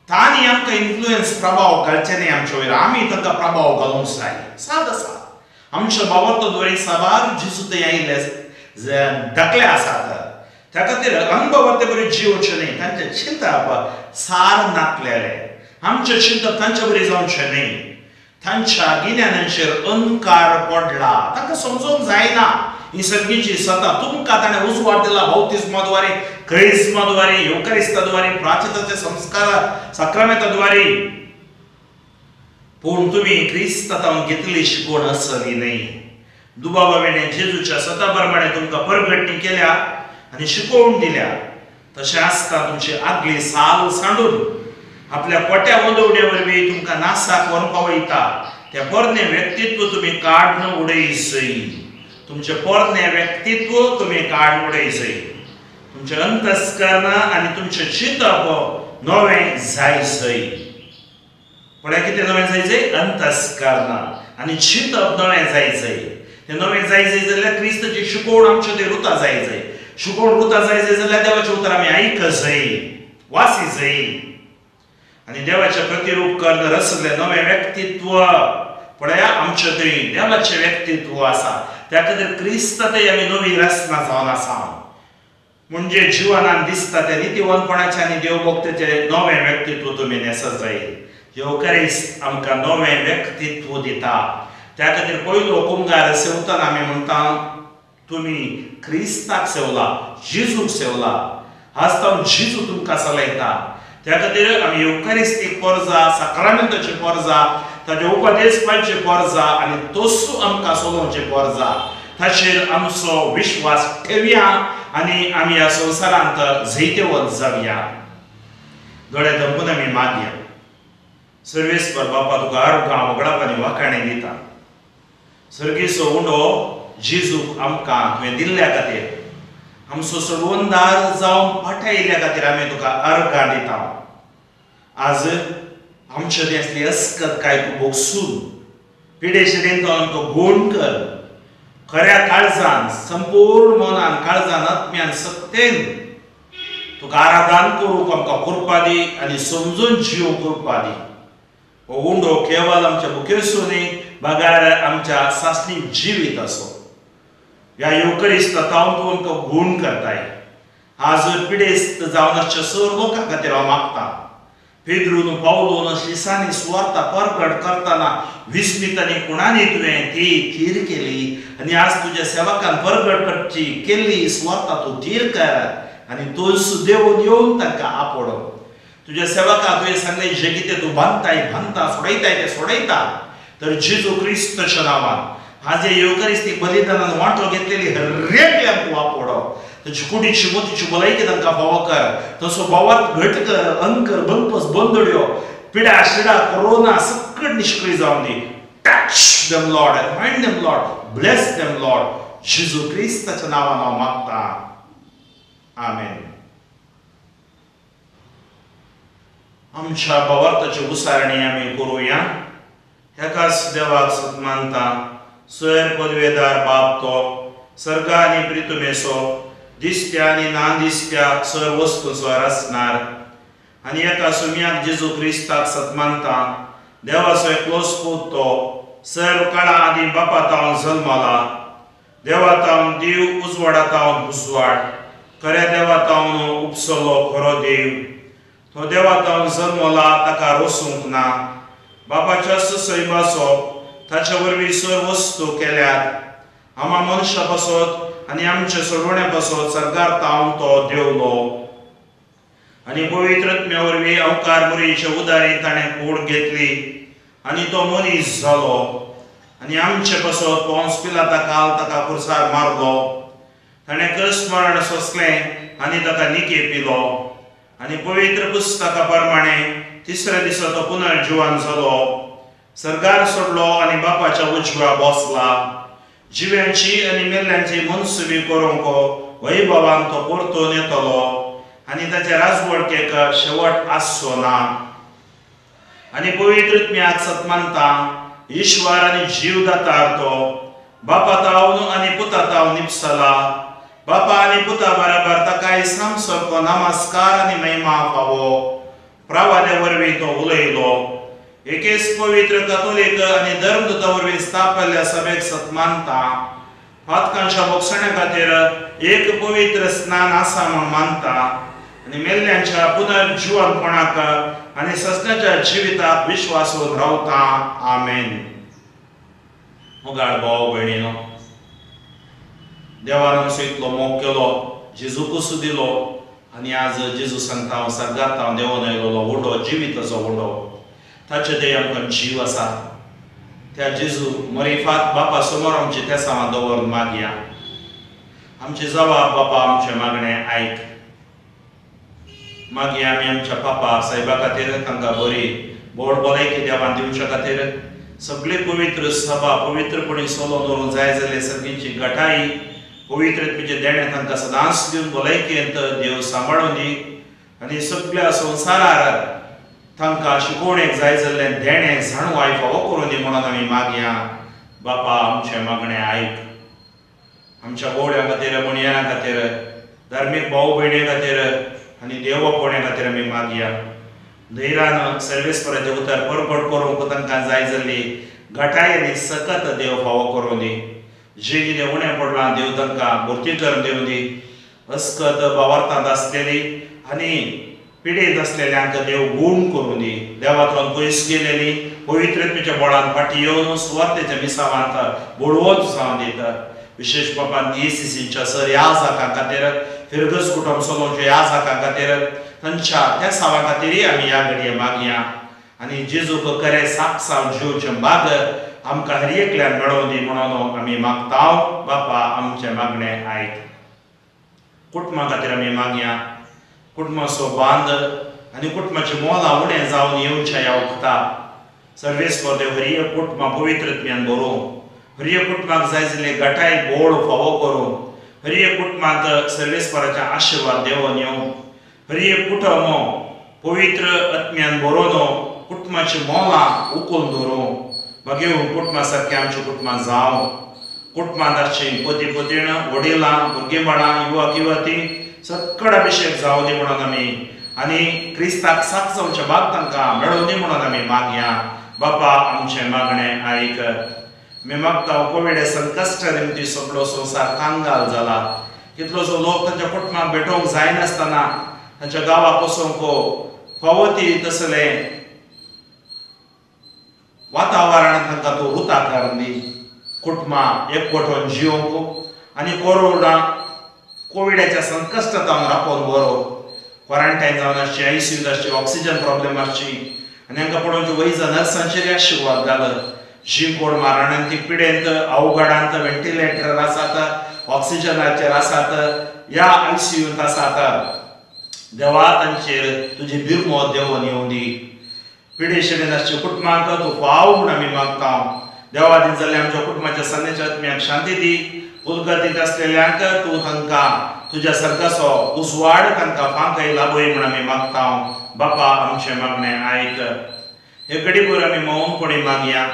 तांणी आमकां इन्फ्लुयन्स प्रभाव घालचे न्हय आमचे वयर, आमी तांकां प्रभाव घालूंक जाय. साद आसा आमच्या भावार्थो साबार जेजू थंय आयिल्ले धाकले आसात. त्या खातीर अनभावार्थे बरी जियोवचें न्हय. तांचें चिंतप सार नातलेलें, आमचें चिंतप तांचे बरी जावचें न्हय. तांच्या गिन्यानाचेर अणकार पडला, तांकां समजूंक जायना ही सगळींची सता. तुमकां ताणें उजवाड दिला बाप्तिस्माद्वारे, क्रिस्माद्वारे, येवकारिस्ताद्वारे, प्राचिताचे संस्कार साक्रामेंताद्वारे, पूण तुमी क्रिस्ता तावन घेतली शिकवण आसली न्हय. दुबावा वेणे जेजूच्या सता प्रमाणे तुमकां परगटणी केल्या आनी शिकोवन दिल्या. तशें आसता तुमची आगली साल सांडून आपल्या कोट्या वदवड्या वरवीं तुमकां नासाक व्हरून पावयता. तें पोरणें व्यक्तित्व तुमी काडून उडयसय, तुमचें पोरणें व्यक्तित्व तुमी काडून उडयसय. तुमचें अंतस्कर्ण आनी तुमचें चिंतप नवें जायसय. पळय कितें नवें जायचें? अंतस्कर्ण आनी चिंतप नवें जायचें. तें नवें जायचें जाल्यार क्रिस्ताची शिकवण आमचे ते रुता जायचें. शिकवण रुता जायचें जाल्यार देवाचें उतर आमी आयकजय, वासीजय आनी देवाचें प्रतिरूप करून रचलें नवें व्यक्तित्व. पळया आमचें थंय देवाचें व्यक्तित्व आसा, त्या खातीर क्रिस्त थंय आमी नवी रचना जावन आसा. म्हणजे जिवनान दिसता तें नितीवंतपणाचें आनी देवभक्तीचें नवें व्यक्तित्व तुमी न्हेसत जाय. येवकारिस्त आमकां नवें व्यक्तित्व दिता. त्या खातीर पयलो कुमगार सेवतना आमी म्हणटा तुमी क्रिस्ताक सेवला, जेजूक सेवला. आज तो जेजू तुमकां चलयता. त्या खातीर आमी येवकारिस्तीक पोरजा, साक्रामेंताची पोरजा, ताजे उपदेश पाळचे पोरजा आनी तोसू आमकां चलोवचे पोरजा. ताचेर आमचो विश्वास ठेवया आनी आमी ह्या संवसारांत जैतवंत जावया. दोळे दंपून आमी मागया. सर्वेस्पर बापा, तुका अर्गां वगडाप आनी वाखाणे दिता. सर्गेचो उंडो जेजूक आमकां तुवें दिल्ल्या खातीर, आमचो सोडवणदार जावन पाठयिल्ल्या खातीर आमी तुका अर्गां दिता. आज आमचे थंय आसली अस्कत काय तूं भोगसून पिडेशिडेन तो आमकां गूण कर. खऱ्या काळजान, संपूर्ण मनान, काळजान, आत्म्यान, सत्तेन तुका आराधन करूंक आमकां कृपा दी आनी समजून जिवंक कृपा दी. हो उंडो केवल आमच्या मुखेरसो न्हय, बगार आमच्या सासणी जिवीत असो. ह्या येवकरिस्त तावन तूं आमकां गूण करताय. आज पिडेस्त जावन आसच्या सर लोकां खातीर हांव मागता. पेद्रून पावलून शिसांनी सुवार्ता परगट करतना विस्मीत आनी कुणांनी तुवें ती थीर केली आनी आज तुज्या सेवकान परगट करची केल्ली सुवार्ता तूं थीर कर आनी तूं देवून येवन तांकां आपोवडो. तुज्या सेवका तुवें सांगलें जें कितें तूं बांदताय बांदता, सोडयताय तें सोडयता. तर जेजू क्रिस्ताच्या नांवान आज हे येवकारिस्तीक बलिदानान वांटो घेतलेली हरेकल्यांक तूं आपोवडो. ताची कुडीची मोतीची भलायकी तांकां फावो कर. तसो भावार्थ घट कर, अंकर बंदपस बंदड्यो पिडा शिडा कोरोना सकट निश्क्रिय जावन दी. Touch them Lord, anoint them Lord, bless them Lord. जेजू क्रिस्ताच्या नांवान हांव मागता. आमेन. आमच्या भावार्थाची उसारणी आमी करुया. एकाच देवाक सन्मानता, स्वयर पदवेदार बाप तो सर्गा आनी प्रितुमेसो दिसत्या आनी ना दिसत्या सर वस्तूचो रचणार आनी एका सुम्याक जेजू क्रिस्ताक सन्मानता, देवाचो एकलोच पूत तो सर्व काळा आदी बापा तावन जल्मला, देवा तावन देव, उजवाडा तावन उजवाड, खऱ्या देवा तावन उपसलो खरो देव. तो देवा तावन जल्मला, ताका रोसूंक ना. बापाच्या सैमाचो ताच्या वरवीं सर्व वस्तू केल्यात. आमा मनशा पासत आनी आमच्या सोडवण्या पासत सरकार तावन तो देवलो आनी पवित्र आत्म्या वरवीं अवकार मुरीच्या उदारी ताणें कूड घेतली आनी तो मनीस जालो आनी आमचे पासत पोंस पिलाता काल ताका खुर्सार मारलो. ताणें क्रिस्मरण सोंसलें आनी ताका निके पिलो आनी पवित्र पुस्तका प्रमाणे तिसऱ्या दिसा तो पुनर्जिवन जालो. सरकार सोडलो आनी बापाच्या उजव्या बसला. जिव्यांची आनी मेल्ल्यांची मनसुबी करूंक वैभवान तो परतून येतलो आनी ताच्या राजवडकेक शेवट आसचो ना. आनी पवित्र आत्म्याक सत्मानता ईश्वर आनी जीव दातार तो बापा तावन आनी पुता तावन निपसला. बापा आनी पुता बराबर ताकाय सामसारको नमस्कार आनी महिमा फावो. प्रवाद्या वरवीं तो उलयलो. एकेच पवित्र कथोलीक आनी धर्मदूता वरवीं स्थापल्ल्या सभेक सत्मानता. पातकांच्या बोगसण्या खातीर एक पवित्र स्नान आसा म्हूण मानता आनी मेल्ल्यांच्या पुनर्जिवनपणाक आनी सजनाच्या जिविताक विश्वासून रावता. आमेन. मोगाळ भाव भयणीनो, देवान आमचो इतलो मोग केलो, जेजूकूच दिलो आनी आज जेजू सांगता हांव सर्गांत हांव देंवन आयलोलो उडो, जिविताचो उडो, ताचे ते आमकां जीव आसा. त्या जेजू मरिफात बापा समोर आमचे तेसांवां दवरून मागया. आमचे जवाब बापा आमचें मागणें आयक. मागीर आमी आमच्या पापा सायबा खातीर तांकां बरी बोड भलायकी देवान दिवच्या खातीर सगळी पवित्र सभा पवित्रपणी सोलोवन दवरूंक जाय जाल्यार सगळींची गटाई पवित्र आत्म्याचें देणें तांकां सदांच दिवन भलायकेंत देव सांबाळून दी आनी सगळ्या संवसारार तांकां शिकोवणेक जाय जाल्लें देणें जाणवाय फावो करून दी म्हणून आमी मागया. बापा आमचें मागणें आयक. आमच्या गोवड्यां खातीर, मणयां खातीर, धार्मीक भाव भयणी खातीर आनी देवपण्या खातीर आमी मागया. धैर्यान सर्वेस्पराचें उतर परगट करूंक तांकां जाय जाल्ली घटाय आनी सकत देव फावो करूं दी. जें कितें उणें पडलां देव तांकां भरती करून दिवं दी. अस्कत भावार्थांत आसलेली आनी पिडेंत आसलेल्यांक देव गूण करूं दी. देवांतल्यान पयस गेलेली पवित्र आत्म्याच्या बळान फाटीं येवन सुवार्तेच्या मिसावांत बळवंत जावन दिता. विशेष बापान DCCच्या सर ह्या जाकां खातीर, फिरगज कुटुंब चलोवच्या ह्या जाकां खातीर, तांच्या त्या सावां खातीरय आमी ह्या घडये मागया आनी जेजूक खरें साक्षाव जिवचें बाग आमकां हर एकल्यान मेळोवन दी म्हणून आमी मागता. बापा आमचें मागणें आयक. कुटुंबा खातीर आमी मागया. कुटुंबाचो बांद आनी कुटुंबाचें मोलां उणें जावन येवच्या ह्या वखता सर्वेस्पर देव हर एक कुटुंबां पवित्र आत्म्यान भरूं. हर एक कुटुंबाक जाय जाल्ली गटाय गोड फावो करूं. हर एक कुटुंबांत सर्वेस्पराचे आशिर्वाद देवोन येवं. हर एक कुटुंब पवित्र आत्म्यान भरोवन कुटुंबाची मोलां उखलून धरूं. मागीर कुटुंबा सारकें आमचीं कुटुंबां जावं. कुटुंबांत आसचीं पती पतीण, वडिलां, भुरगीं बाळां, युवक युवती सक्कड अभिशेक जावं दी म्हणून आमी आनी क्रिस्ताक साक्ष जावचें भाग तांकां मेळोवन दी म्हणून आमी मागया. बापा आमचें मागणें आयक. आमी मागता कोविड संकश्ट निमती सगळो संवसार कांगाल जाला. कितलोसो लोक तांच्या कुटुंबाक भेटोवंक जायनासतना तांच्या गांवाक वचोंक फावो ती तसलें वातावरण तांकां तूं रुता करून दी. कुटुंबां एकवटून जियोंक आनी कोरोना कोविडाच्या संकश्टांत राखून बरो. क्वॉरंटायन जावन आसची, आयसीयूंत आसची, ऑक्सिजन प्रॉब्लेम आसची आनी हांकां पळोवचे वैजा नर्सांचेर आशिर्वाद घाल. जी कोण मारणांत ती पिडेंत अवघडांत व्हेंटिलेटर आसात, ऑक्सिजनाचेर आसात, ह्या आयसीयूंत आसात, देवा तांचेर तुजी बिरमो देवोन येवं दी. पिडेशेन आसच्या कुटुंबांक तूं फाव म्हूण आमी मागता. देवा दिन जाल्ल्या आमच्या कुटुंबाच्या सन्याच्या आत्म्याक शांती दी. उदगतींत आसलेल्यांक तूं तांकां तुज्या सर्गाचो उजवाड तांकां फांकय लाभय म्हूण आमी मागता. बापा आमचें मागणें आयक. हे घडीभर आमी मौनपणी मागया.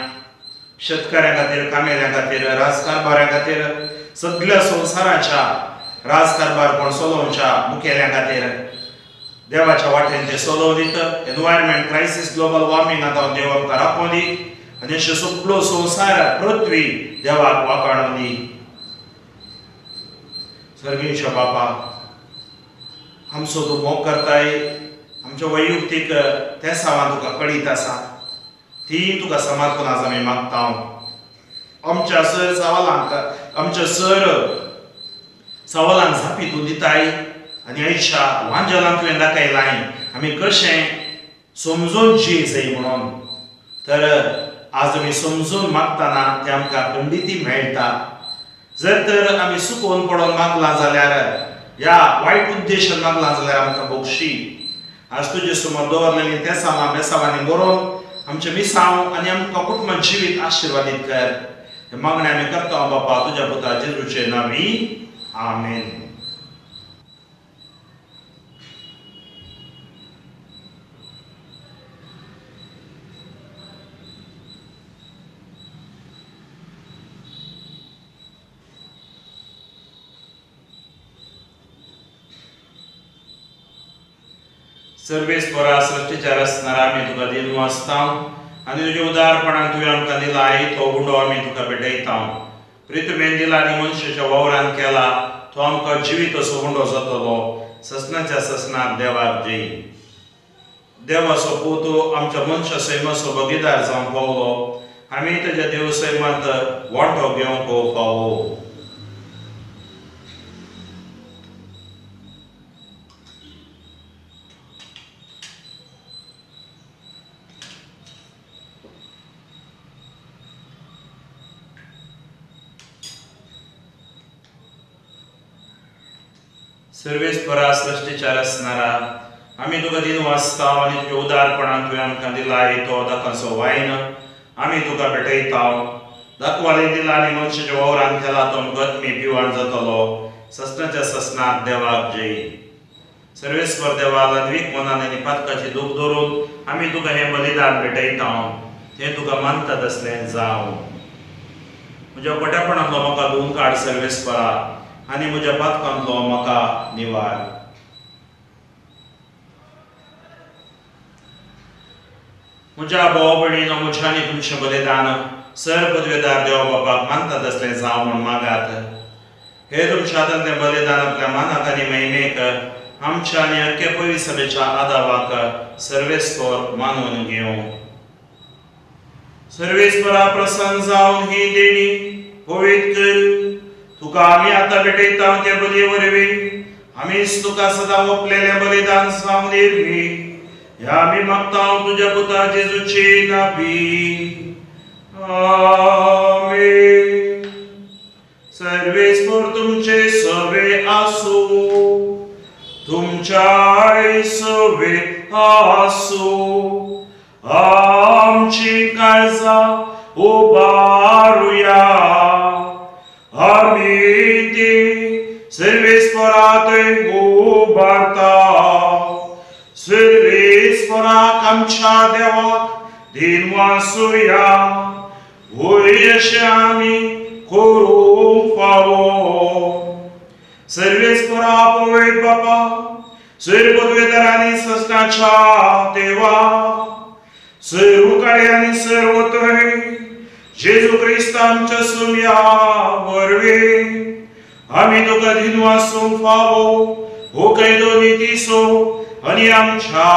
शेतकऱ्यां खातीर, कामेऱ्यां खातीर, राजकारभाऱ्यां खातीर, सगळ्या संवसाराच्या राजकारभार कोण चलोवच्या मुखेल्यां खातीर देवाच्या वाटेन ते चलोवन दित. एनवायरमेंट क्रायसीस, ग्लोबल वॉर्मिंग आतां देव आमकां राखोवन दी आनी अशें सगळो संवसार पृथ्वी देवाक वाखाणून दी. सर्गेश्वर बापा, आमचो तूं मोग करताय, आमच्या वैयक्तीक तेसांवां तुका कळीत आसा, ती तुका समर्पण आज आमी मागता. आमच्या सर सवालांक, आमच्या सर सवालांक जापी तूं दिताय आनी आयच्या वांजलांत तुवें दाखयलाय आमी कशें समजून जी जाय म्हणून. तर आज आमी समजून मागतना तें आमकां खंडिती मेळटा. जर तर आमी चुकोवन पडोवन मागलां जाल्यार ह्या वायट उद्देशान मागलां जाल्यार आमकां बोगशी. आज तुजे समोर दवरलेली तेसांवां बेसांवांनी बरोवन आमचें मिसांव आनी आमकां कुटुंब जिवीत आशिर्वादीत कर. हे मागणें आमी करता बापा तुज्या पुता जेजूचे नांवी, आमेन. सर्वेस्परा सृश्टीच्या रचणारा आमी तुका दिनू आसता आनी तुज्या उदारपणान तुवें आमकां दिला तो गुंडो आमी तुका भेटयता. प्रितुमेन दिला आनी मनशाच्या वावरान केला तो आमकां जिवीत असो गुंडो जातलो. ससनाच्या ससनाक देवाक जय. देवाचो पूत आमच्या मनशा सैमाचो भगिदार जावंक पावलो. आमी ताच्या देव सैमांत वांटो घेवंक फावो. सर्वेस्परा सृश्टीच्या रचणारा आमी तुका दिनू आसता आनी तुज्या उदारपणान तुवें आमकां दिला तो दाकांचो वायन आमी तुका भेटयता. दाखवाली दिला आनी मनशाच्या वावरान केला तो आमकां आत्मी पिवाण जातलो. ससनाच्या ससनाक देवाक जय. सर्वेस्पर देवा लनवीक मनान आनी पातकाची दूख धरून आमी तुका हें बलिदान भेटयता. तें तुका मानता तसलें जावं. म्हज्या खोट्यापणांतलो म्हाका धुवन काड सर्वेस्परा आनी म्हज्या पातकांतलो म्हाका निवार. म्हज्या भाव भयणीनो म्हज्या आनी तुमचें बलिदान सर पदवेदार देव बापाक मानता तसलें जावं म्हूण मागात. हे तुमच्या हातांतलें बलिदान आपल्या मानाक आनी महिमेक आमच्या आनी अख्ख्या पवित्र सभेच्या आदावाक सर्वेस्पर मानून घेवं. सर्वेस्परा प्रसन्न जावन ही देणी पवित्र कर. तुका आमी आतां भेटयता ते बलये वरवीं आमीच तुका सदां ओंपलेलें बलिदान जावन निर्मी. ह्या आमी मागता तुज्या पुता जेजूचे नांवी, आमेन. सर्वेस्पर तुमचे सवे आसूं, तुमच्याय सवे आसूं. आमची काळजां उबारुया. आमी ती सर्वेस्परा थंय उबारता. सर्वेस्पराक आमच्या देवाक दिनवासुया. वयर अशें आमी करूंक फावो. सर्वेस्परा पवित्र बापा सर्व पदवेदार आनी ससनाच्या देवा सर्व काळी आनी सर्व थंय जेजू क्रिस्त आमच्या सुम्या वरवीं आमी तुका दिनू आसूंक फावो. हो कायदो नितीचो आनी आमच्या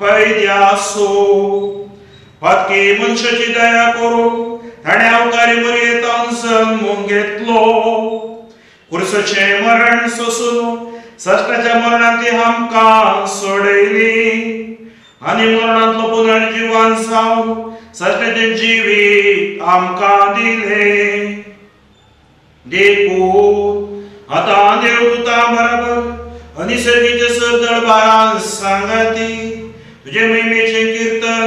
फायद्याचो. पातकी मनशाची दया करून ताणें अवकारी मरयेतान जल्म घेतलो. कुर्साचें मरण सोसून सश्टाच्या मरणांत ती आमकां सोडयली आनी मरणांतलो पुनर्जिवन जावन सश्टाचें जिवीत आमकां दिलें. देखून आतां देवदूतां बराबर आनी सर्गीच्या सरदळबारान सांगाती तुजे महिमेचें किर्तन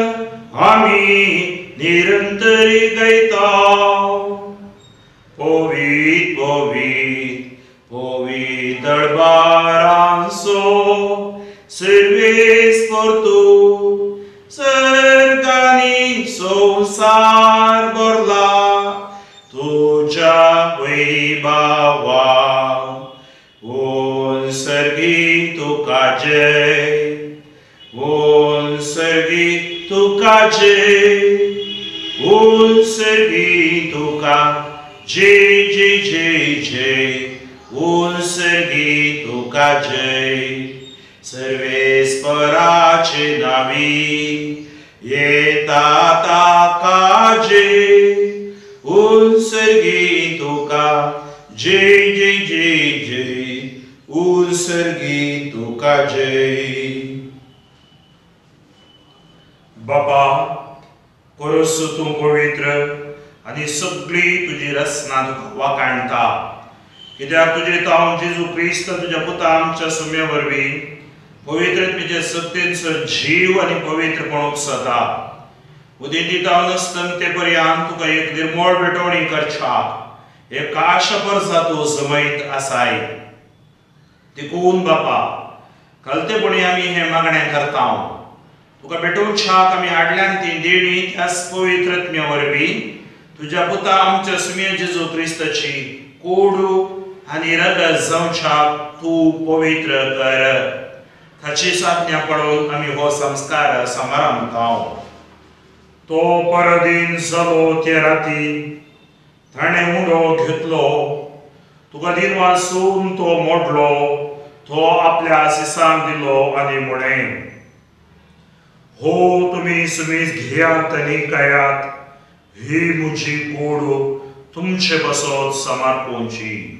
आमी निरंतरी गायता. पवित्र पवित्र पवित्र दळबारांचो सर्वेस्पर तूं सर्गांनी संवसार भरला तुज्या वैभवान. ओन सर्गी तुका जय, ओन सर्गी तुका जय, ओन सर्गी तुका जय जय जय जय, ओन सर्गी तुका जय. सर्वेस्पराचे नांवी येता ताका जय, ओन सर्गी तुका जय जय जय जय, ओन सर्गी तुका जय. बाबा कोरस तूं पवित्र आनी सगळी तुजी रचना तुका वाखाणटा. कित्याक तुजे तावन जेजू क्रिस्त तुज्या पुता आमच्या सुम्या वरवीं पवित्रत्मेचे सत्तेचो जीव आनी पवित्रपण उपसता. उदेंतीतावन अस्तंते पर्यंत तुका एक निर्मळ भेटवणी करच्याक एक काश परसा तूं जमयत आसाय. देखून बापा कलतेपणी आमी हें मागणें करता. तुका भेटोवच्याक आमी हाडल्यान ती देणी त्याच पवित्र आत्म्या वरवीं तुज्या पुता आमच्या सुम्या जेजू क्रिस्ताची कोडू आनी रगत जावच्याक तूं पवित्र कर. ताची साधना पळोवन आमी हो संस्कार समारंभता. तो परदीन जालो ते राती ताणें उडो घेतलो, तुका दिन वासून तो मोडलो, तो आपल्या शिसांक दिलो आनी म्हणें, हो तुमी सुमीस घेयात आनी खायात, ही म्हजी कूड तुमचे बसत समर्पणची.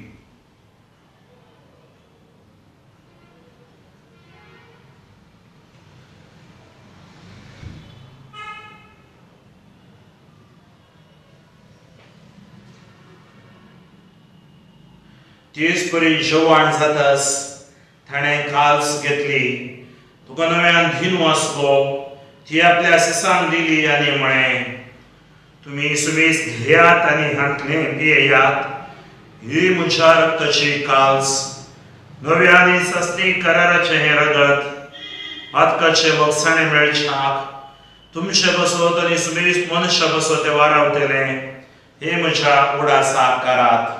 तेच परी जेवण जातास ताणें काल्स घेतली, तुका नव्यान धिनू आसलो, ती आपल्या शिसांक दिली आनी म्हळें, तुमी सुमीस घेयात आनी हांतलें पियेयात, ही म्हज्या रक्ताची काल्स, नव्या आनी सासणी कराराचें हें रगत, पातकाचें बगसाणें मेळच्याक तुमचे बसत आनी सुमीस मनशा बसत तें वारावतलें, हें म्हज्या उडासाक करात.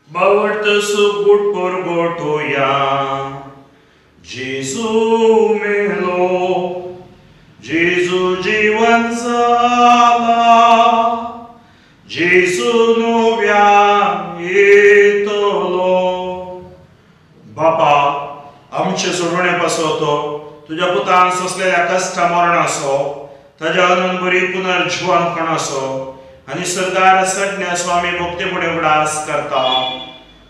बावडत सुगूट परगोटोया जेजू मेलो, जेजू जीवन जाला, जेजू नव्यान येतलो. बापा आमचे सोडवणे पासत तुज्या पुतान सोंसलेल्या कश्टा मरणाचो, ताज्या अनंत बरी पुनर्जिवनपणाचो आनी सरकार सडण्याचो आमी भक्तीपणे उगडास करता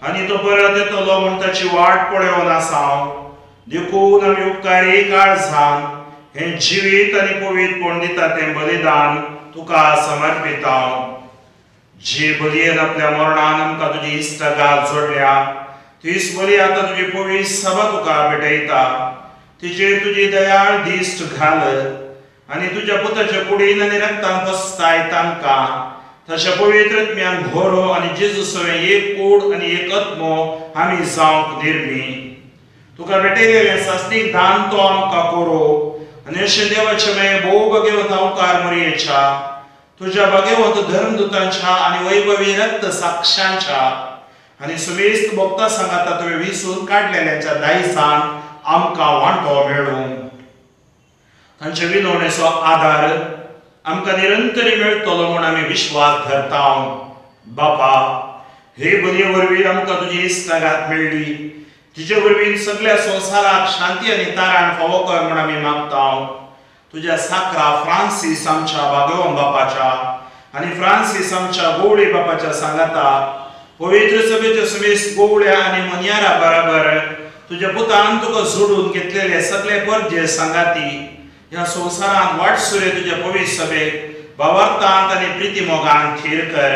आनी तो परत येतलो म्हूण ताची वाट पळोवन आसा. देखून आमी उपकारी काळजान हें जिवीत आनी पवित्रपण दिता तें बलिदान तुका समर्पिता. जे बलयेन आपल्या मरणान आमकां तुजी इश्टागात जोडल्या तीच बली आतां तुजी पवित्र सभा तुका भेटयता. तिचेर तुजी दयाळ दिश्ट घाल आनी तुज्या पुताच्या कुडीन आनी रक्तान पसताय तांकां तशें पवित्र आत्म्यान भरो आनी जेजू सवें एक कूड आनी एक आत्मो आमी जावंक निर्मी. तुका भेटयलेलें सासणीक दान तो आमकां करूं आनी अशें देवाचें मागीर भोव भाग्यवंत अवकार मरयेच्या तुज्या भाग्यवंत धर्मदुतांच्या आनी वैभवी रक्त साक्षांच्या आनी सुमेस्त भक्ता सांगाता तुवें विसून काडलेल्यांच्या दायसान आमकां वांटो मेळूं. तांचे विनवणेचो आदार आमकां निरंतरी मेळटलो म्हूण आमी विश्वास धरता. बापा हे बलये वरवीं आमकां तुजी इश्टागात मेळ्ळी, तिचे वरवीं सगळ्या संवसाराक शांती आनी तारण फावो कर म्हूण आमी मागता. तुज्या साकरा फ्रांसीस आमच्या भागेवन बापाच्या आनी फ्रांसीस आमच्या गोवळे बापाच्या सांगाता पवित्र सभेच्या सुमेस गोवळ्या आनी मनयारा बराबर तुज्या पुतान तुका जोडून घेतलेले सगळे परजे सांगाती ह्या संवसारांत वाटसुरे तुज्या पवित्र सभेक भावार्थांत आनी प्रितीमोगान थीर कर.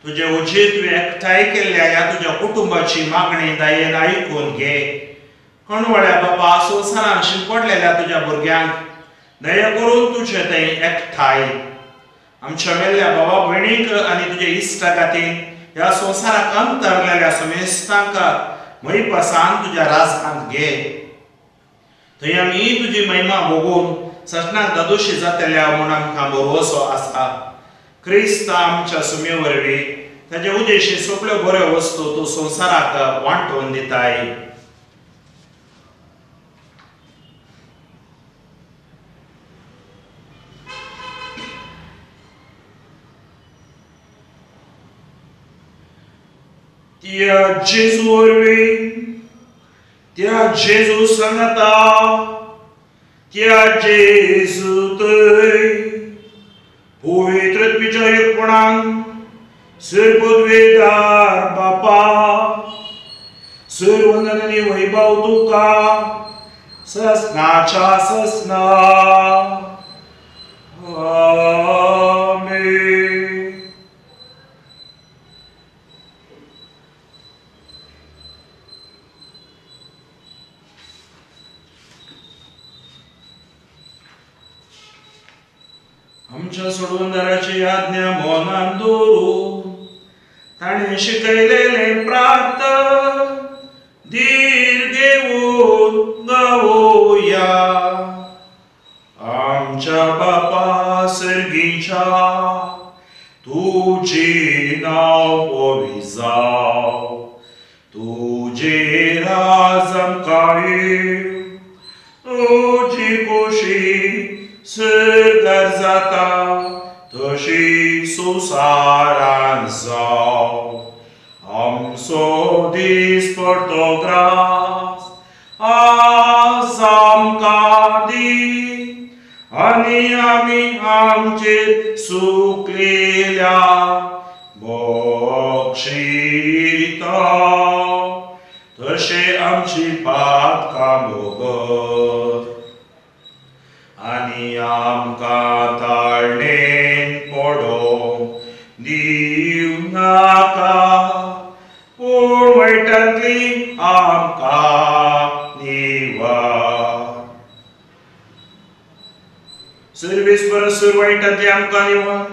तुजे उजेर तुवें एकठांय केल्ल्या ह्या तुज्या कुटुंबाची मागणी दयेन आयकून घे. कणवळ्या बापा संवसारांत शिंपडलेल्या तुज्या भुरग्यांक दया करून तुजे थंय एकठांय आमच्या मेल्ल्या भावा भयणीक आनी तुज्या इश्टागातीन ह्या संवसाराक अंतरलेल्या समेस्तांक महिपासान तुज्या राजांत घे. थंय आमी तुजी महिमा भोगून सजनाक दादोशी जातल्या म्हूण आमकां भरवसो आसा. क्रिस्त आमच्या सुमे वरवीं ताजे उद्देशी सगळ्यो बऱ्यो वस्तू तूं संवसाराक वांटून दिताय. त्या जेजू वरवीं, त्या जेजू सांगाता, त्या जेजू थंय पवित्र आत्म्याच्या एकपणान सर्वद्वेदार बापा सर्वंदन आनी वैभव तुका ससनाच्या ससना. आमेन. आमच्या सोडवणदाराची आज्ञा मनान दवरून ताणें शिकयलेलें प्रार्थ धीर घेवन गावया. आमच्या बापा सर्गीच्या तुजें नांव पवित्र जावं, तुजें राज आमकां येवं, तुजी खोशी सर्गार जाता तशी संवसारान जावं. आमचो दीस पडतो ग्रास आज आमकां दी आनी आमी आमचेर सुकलेल्या बक्षिता तशें आमची पातकां भोगत आनी आमकां ताळणेन पडोवंक दिवं नाका, पूण वायटांतली आमकां निवार. सर्वेस्पर सर वायटांतली आमकां निवार,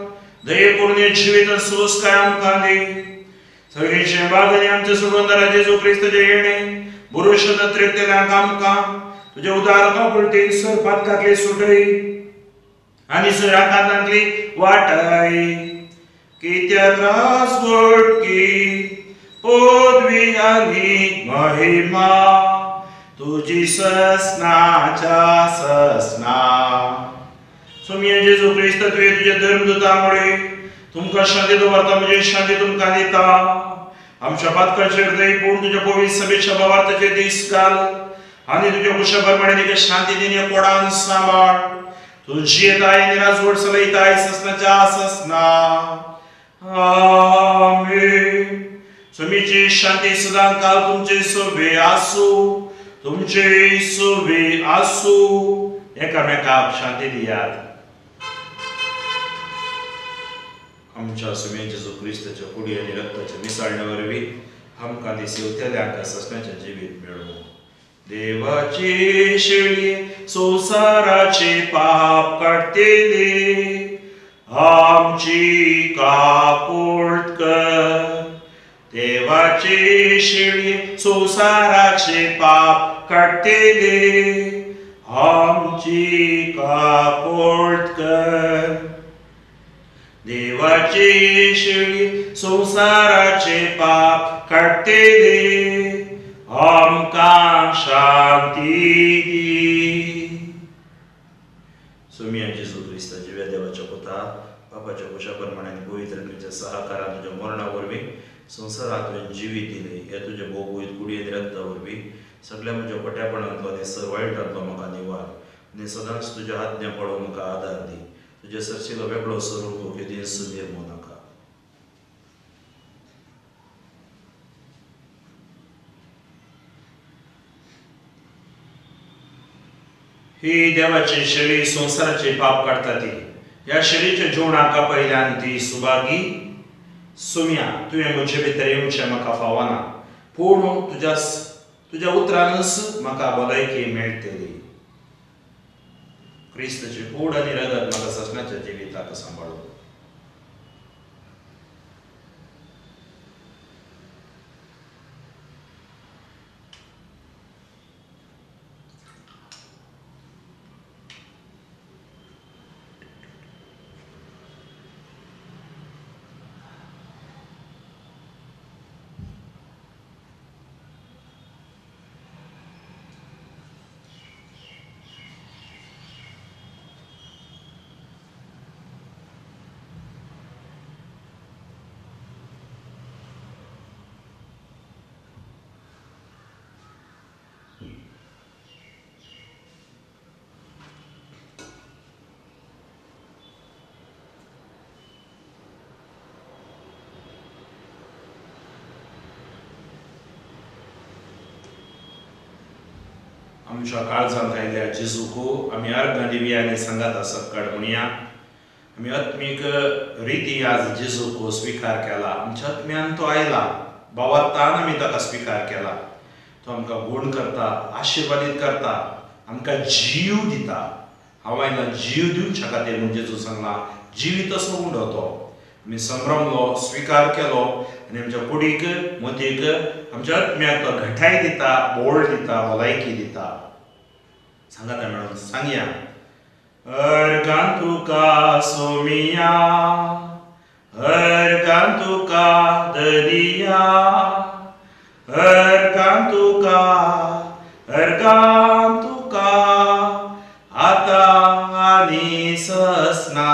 दये करून जिवीत सुस्काय आमकां दी. सगळीचें बागनी आमच्या सोडवणदारा जेजू क्रिस्ताचें येणें बुरुश दत्रेकतेल्यांक आमकां तुज्या उदार काकुळटेन सर पातकांतली सुटय आनी सर आकांतांतली वाटाय. कित्याक राजवटकी पदवी आनी महिमा तुजी ससनाच्या ससना. सोमया जेजू क्रिस्त तुवें तुज्या धर्मदूता मुळे तुमकां शांती दवरता, म्हजी शांती तुमकां दिता. आमच्या पातकांचेर दय पूण तुज्या पवित्र सभेच्या भावार्थाचे दीस घाल आनी तुज्या कुशा प्रमाणे तुका शांती दिवन कोडान सांबाळ. तूं जियेताय आनी राजवट चलयताय ससनाच्या ससना. आमेन. स्वामीची शांती सदां काल तुमचे सोबे आसूं, तुमचे सोबे आसूं. एकामेकाक शांती दियात. आमच्या स्वामी जेजू क्रिस्ताच्या कुडी आनी रक्ताच्या मिसळण्या वरवीं आमकां दिसेवतेल्यांक ससनाचें जिवीत मेळूं. देवाची शेळी संवसाराचे पाप काडटली आमची काकुळट कर. देवाची शेळी संवसाराचे पाप काडटली आमची काकुळट कर. देवाची शेळी संवसाराचे पाप काडटली आमकां शांती दी. सोमया जेजू क्रिस्ता जिव्या देवाच्या पुता बापाच्या कुशा प्रमाणे आनी पवित्र आत्म्याच्या सहकारान तुज्या मरणा वरवीं संवसाराक तुवें जिवीत दिलें. हे तुज्या भोगवीत कुडी आनी रक्ता वरवीं सगळ्या म्हज्या खोट्यापणांतलो आनी सर वायटांतलो म्हाका निवार आनी सदांच तुज्या आज्ञा पळोवंक म्हाका आदार दी. तुज्या सरशिलो वेगळो सरूंक केदींच निर्मो नाका. ही देवाची शेळी संवसाराचे पाप काडटा ती ह्या शेळीच्या जेवणाक पयल्यान ती सुभागी. सुम्या तुवें म्हजे भितर येवचें म्हाका फावना, पूण तुज्या तुज्या उतरानच म्हाका भलायकी मेळटली. क्रिस्ताची कूड आनी रगत म्हाका ससनाच्या जिविताक सांबाळूं. आमच्या काळजांत आयिल्ल्या जेजूक आमी अर्गां दिवया आनी सांगात सक्कड म्हणया. आमी आत्मीक रिती आज जेजूक स्विकार केला. आमच्या आत्म्यान तो आयला, भावार्थान आमी ताका स्विकार केला. तो आमकां गुण करता, आशिर्वादीत करता, आमकां जीव दिता. हांव आयला जीव दिवच्या खातीर म्हूण जेजू सांगला, जिवीत असो उंडो तो आमी संभ्रमलो, स्विकार केलो आनी आमच्या कुडीक, मतीक, आमच्या आत्म्याक तो घटाय दिता, बोळ दिता, भलायकी दिता। सांगाता मेळून सांगया, अर्गां तुका सोमिया, अर्गां तुका दरिया, अर्गां तुका, अर्गां तुका आतां आनी ससना।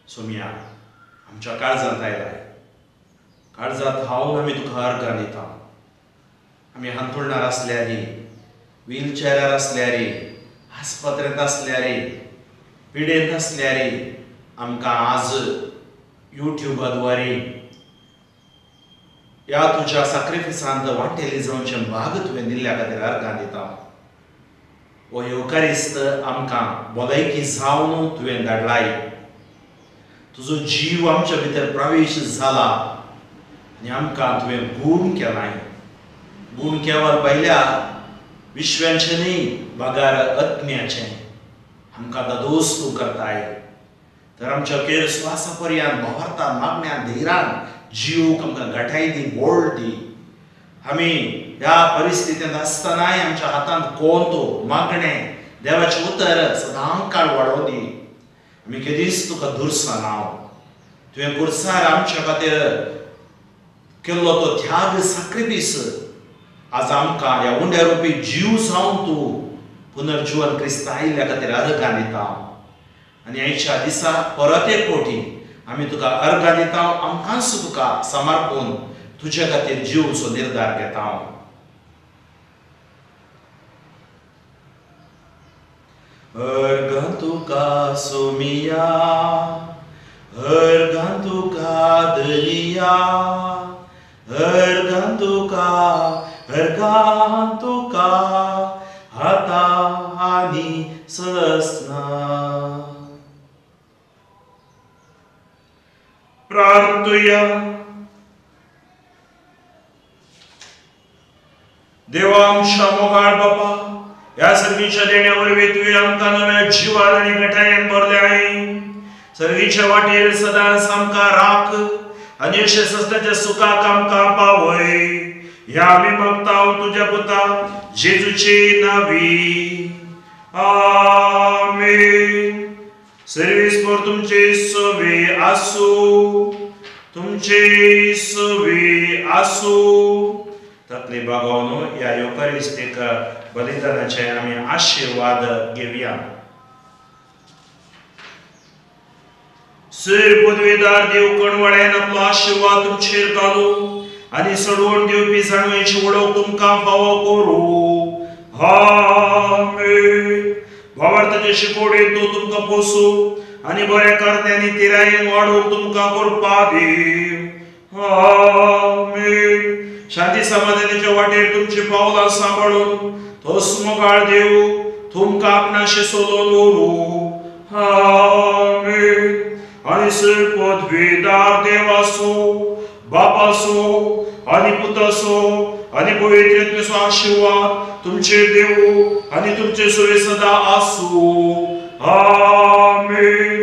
सोमिया आमच्या काळजांत आयलाय, काळजांत हांव आमी तुका अर्गां दिता। आमी हांतुळणार आसल्यार, व्हीलचेरार आसल्यार, आस्पत्रेंत आसल्यार, पिडेंत आसल्यार, आमकां आज युट्युबा द्वारे ह्या तुज्या साक्रिफिसांत वांटेली जावचें भाग तुवें दिल्ल्या खातीर अर्गां दिता। हो येवकारिस्त आमकां भलायकी जावन तुवें धाडलाय, तुजो जीव आमच्या भितर प्रवेश जाला आनी आमकां तुवें गूण केलाय। गूण केवल पयल्या विश्वाचें न्ही बगर आत्म्याचें आमकां दादोस तूं करताय। तर आमच्या केर स्वासा पर्यंत भावार्थान, मागण्यान, धैर्यान जीव आमकां घटाय दी, बोळ दी। आमी ह्या परिस्थितींत आसतनाय आमच्या हातांत कोण तो मागणें देवाचें उतर सदां काळ वाडोवं दी। आमी केदीच तुका दुरसना, तुवें कुर्सार आमच्या खातीर केल्लो तो त्याग, साक्रिफीस आज आमकां ह्या उंड्या रुपी जीव जावन तूं पुनर्जीवन क्रिस्त आयिल्ल्या खातीर अर्गां दिता। आनी आयच्या दिसा परत एक फावटी आमी तुका अर्गां दिता, आमकांच तुका समर्पून तुज्या खातीर जिवचो निर्धार घेता। अर्गां तुका सोमिया, अर्गां तुका दलिया, अर्गां तुका, अर्गां तुका आतां आनी ससना। प्रार्थुया। देवा आमच्या मोगाळ बापा, ह्या सर्गीच्या देण्या वरवीं तुवें आमकां नव्या जिवान आनी घटायेन भरल्याय। सर्गीच्या वाटेर सदांच आमकां राख आनी अशें सस्ताच्या सुखाक आमकां पावय। ह्या आमी मागता तुज्या पुता जेजूचे नांवी, आमेन। सर्वेस्पर तुमचे सवे आसूं, तुमचे सवे आसूं। तकली बागोवन ह्या येवकारिस्तीक बलिदानाचे आमी आशिर्वाद घेवया। सर पदवेदार देव कणवळ्यान आपलो आशिर्वाद तुमचेर घालूं आनी सोडवण दिवपी जाणवयेची वळख तुमकां फावो करूं। आमेन। भावार्थाचे शिकोवणेन तो तुमकां पोसूं आनी बऱ्या करण्यांनी तिरायेन वाडोवंक तुमकां करपा दीव। आमेन। शांती समाधानाच्या वाटेर तुमची पावलां सांबाळून तोच मोगाळ देव तुमकां आपणाशें सोदून व्हरूं। आमेन। आनी सर पदवेदार देवाचो, बापाचो आनी पुताचो आनी पवित्र आत्म्याचो आशिर्वाद तुमचेर देवू आनी तुमचे सुवे सदां आसूं। आमेन।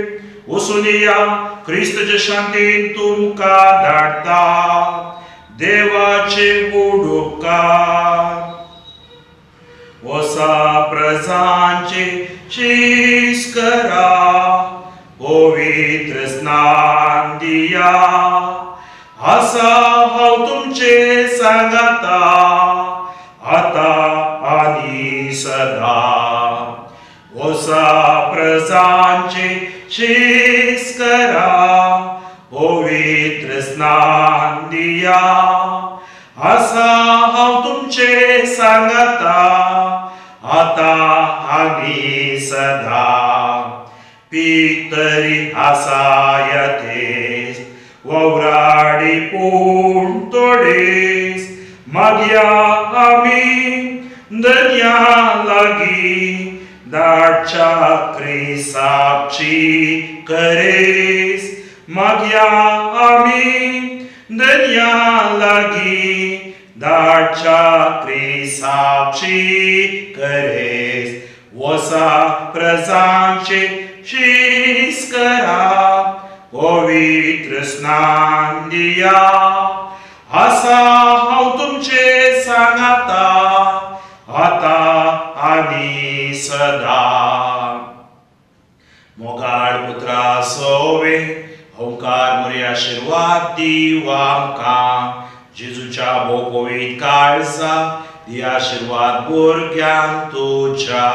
वचून या, क्रिस्ताचे शांतीन तुमकां धाडटा। देवाचे उपकार वसा प्रजांचे शीस करा, पवित्र स्नान दिया। आसा हांव तुमचे सांगाता आतां आनी सदां। वसा प्रजांचे शीस करा, पवित्र स्नान दिया। आसा हांव तुमचे सांगाता आतां आनी सदां। पितरी आसायतेस ववराडी पूण तोडेस, मागया आमी दर्या लागीं धाडच्या क्रिसाची करेस। मागया आमी दर्या लागीं धाडच्या क्रिसाची करेस। वसा प्रजांचे शीस करा पवित्र स्नान दिया आसा हांव तुमचे सांगाता आतां आनी सदा. मोगाळ पुत्रा सोवे ओंकार मोरी आशिर्वाद दिव आमकां जेजूच्या भोव पवित्र काळजा दी आशिर्वाद भुरग्यांक तुज्या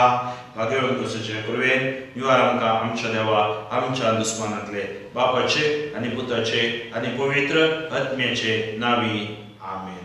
भागेवन कसोचे कृपेन निवार आमकां आमच्या देवा आमच्या दुस्मानांतले बापाचे आनी पुताचे आनी पवित्र आत्म्याचे नावी आमेन.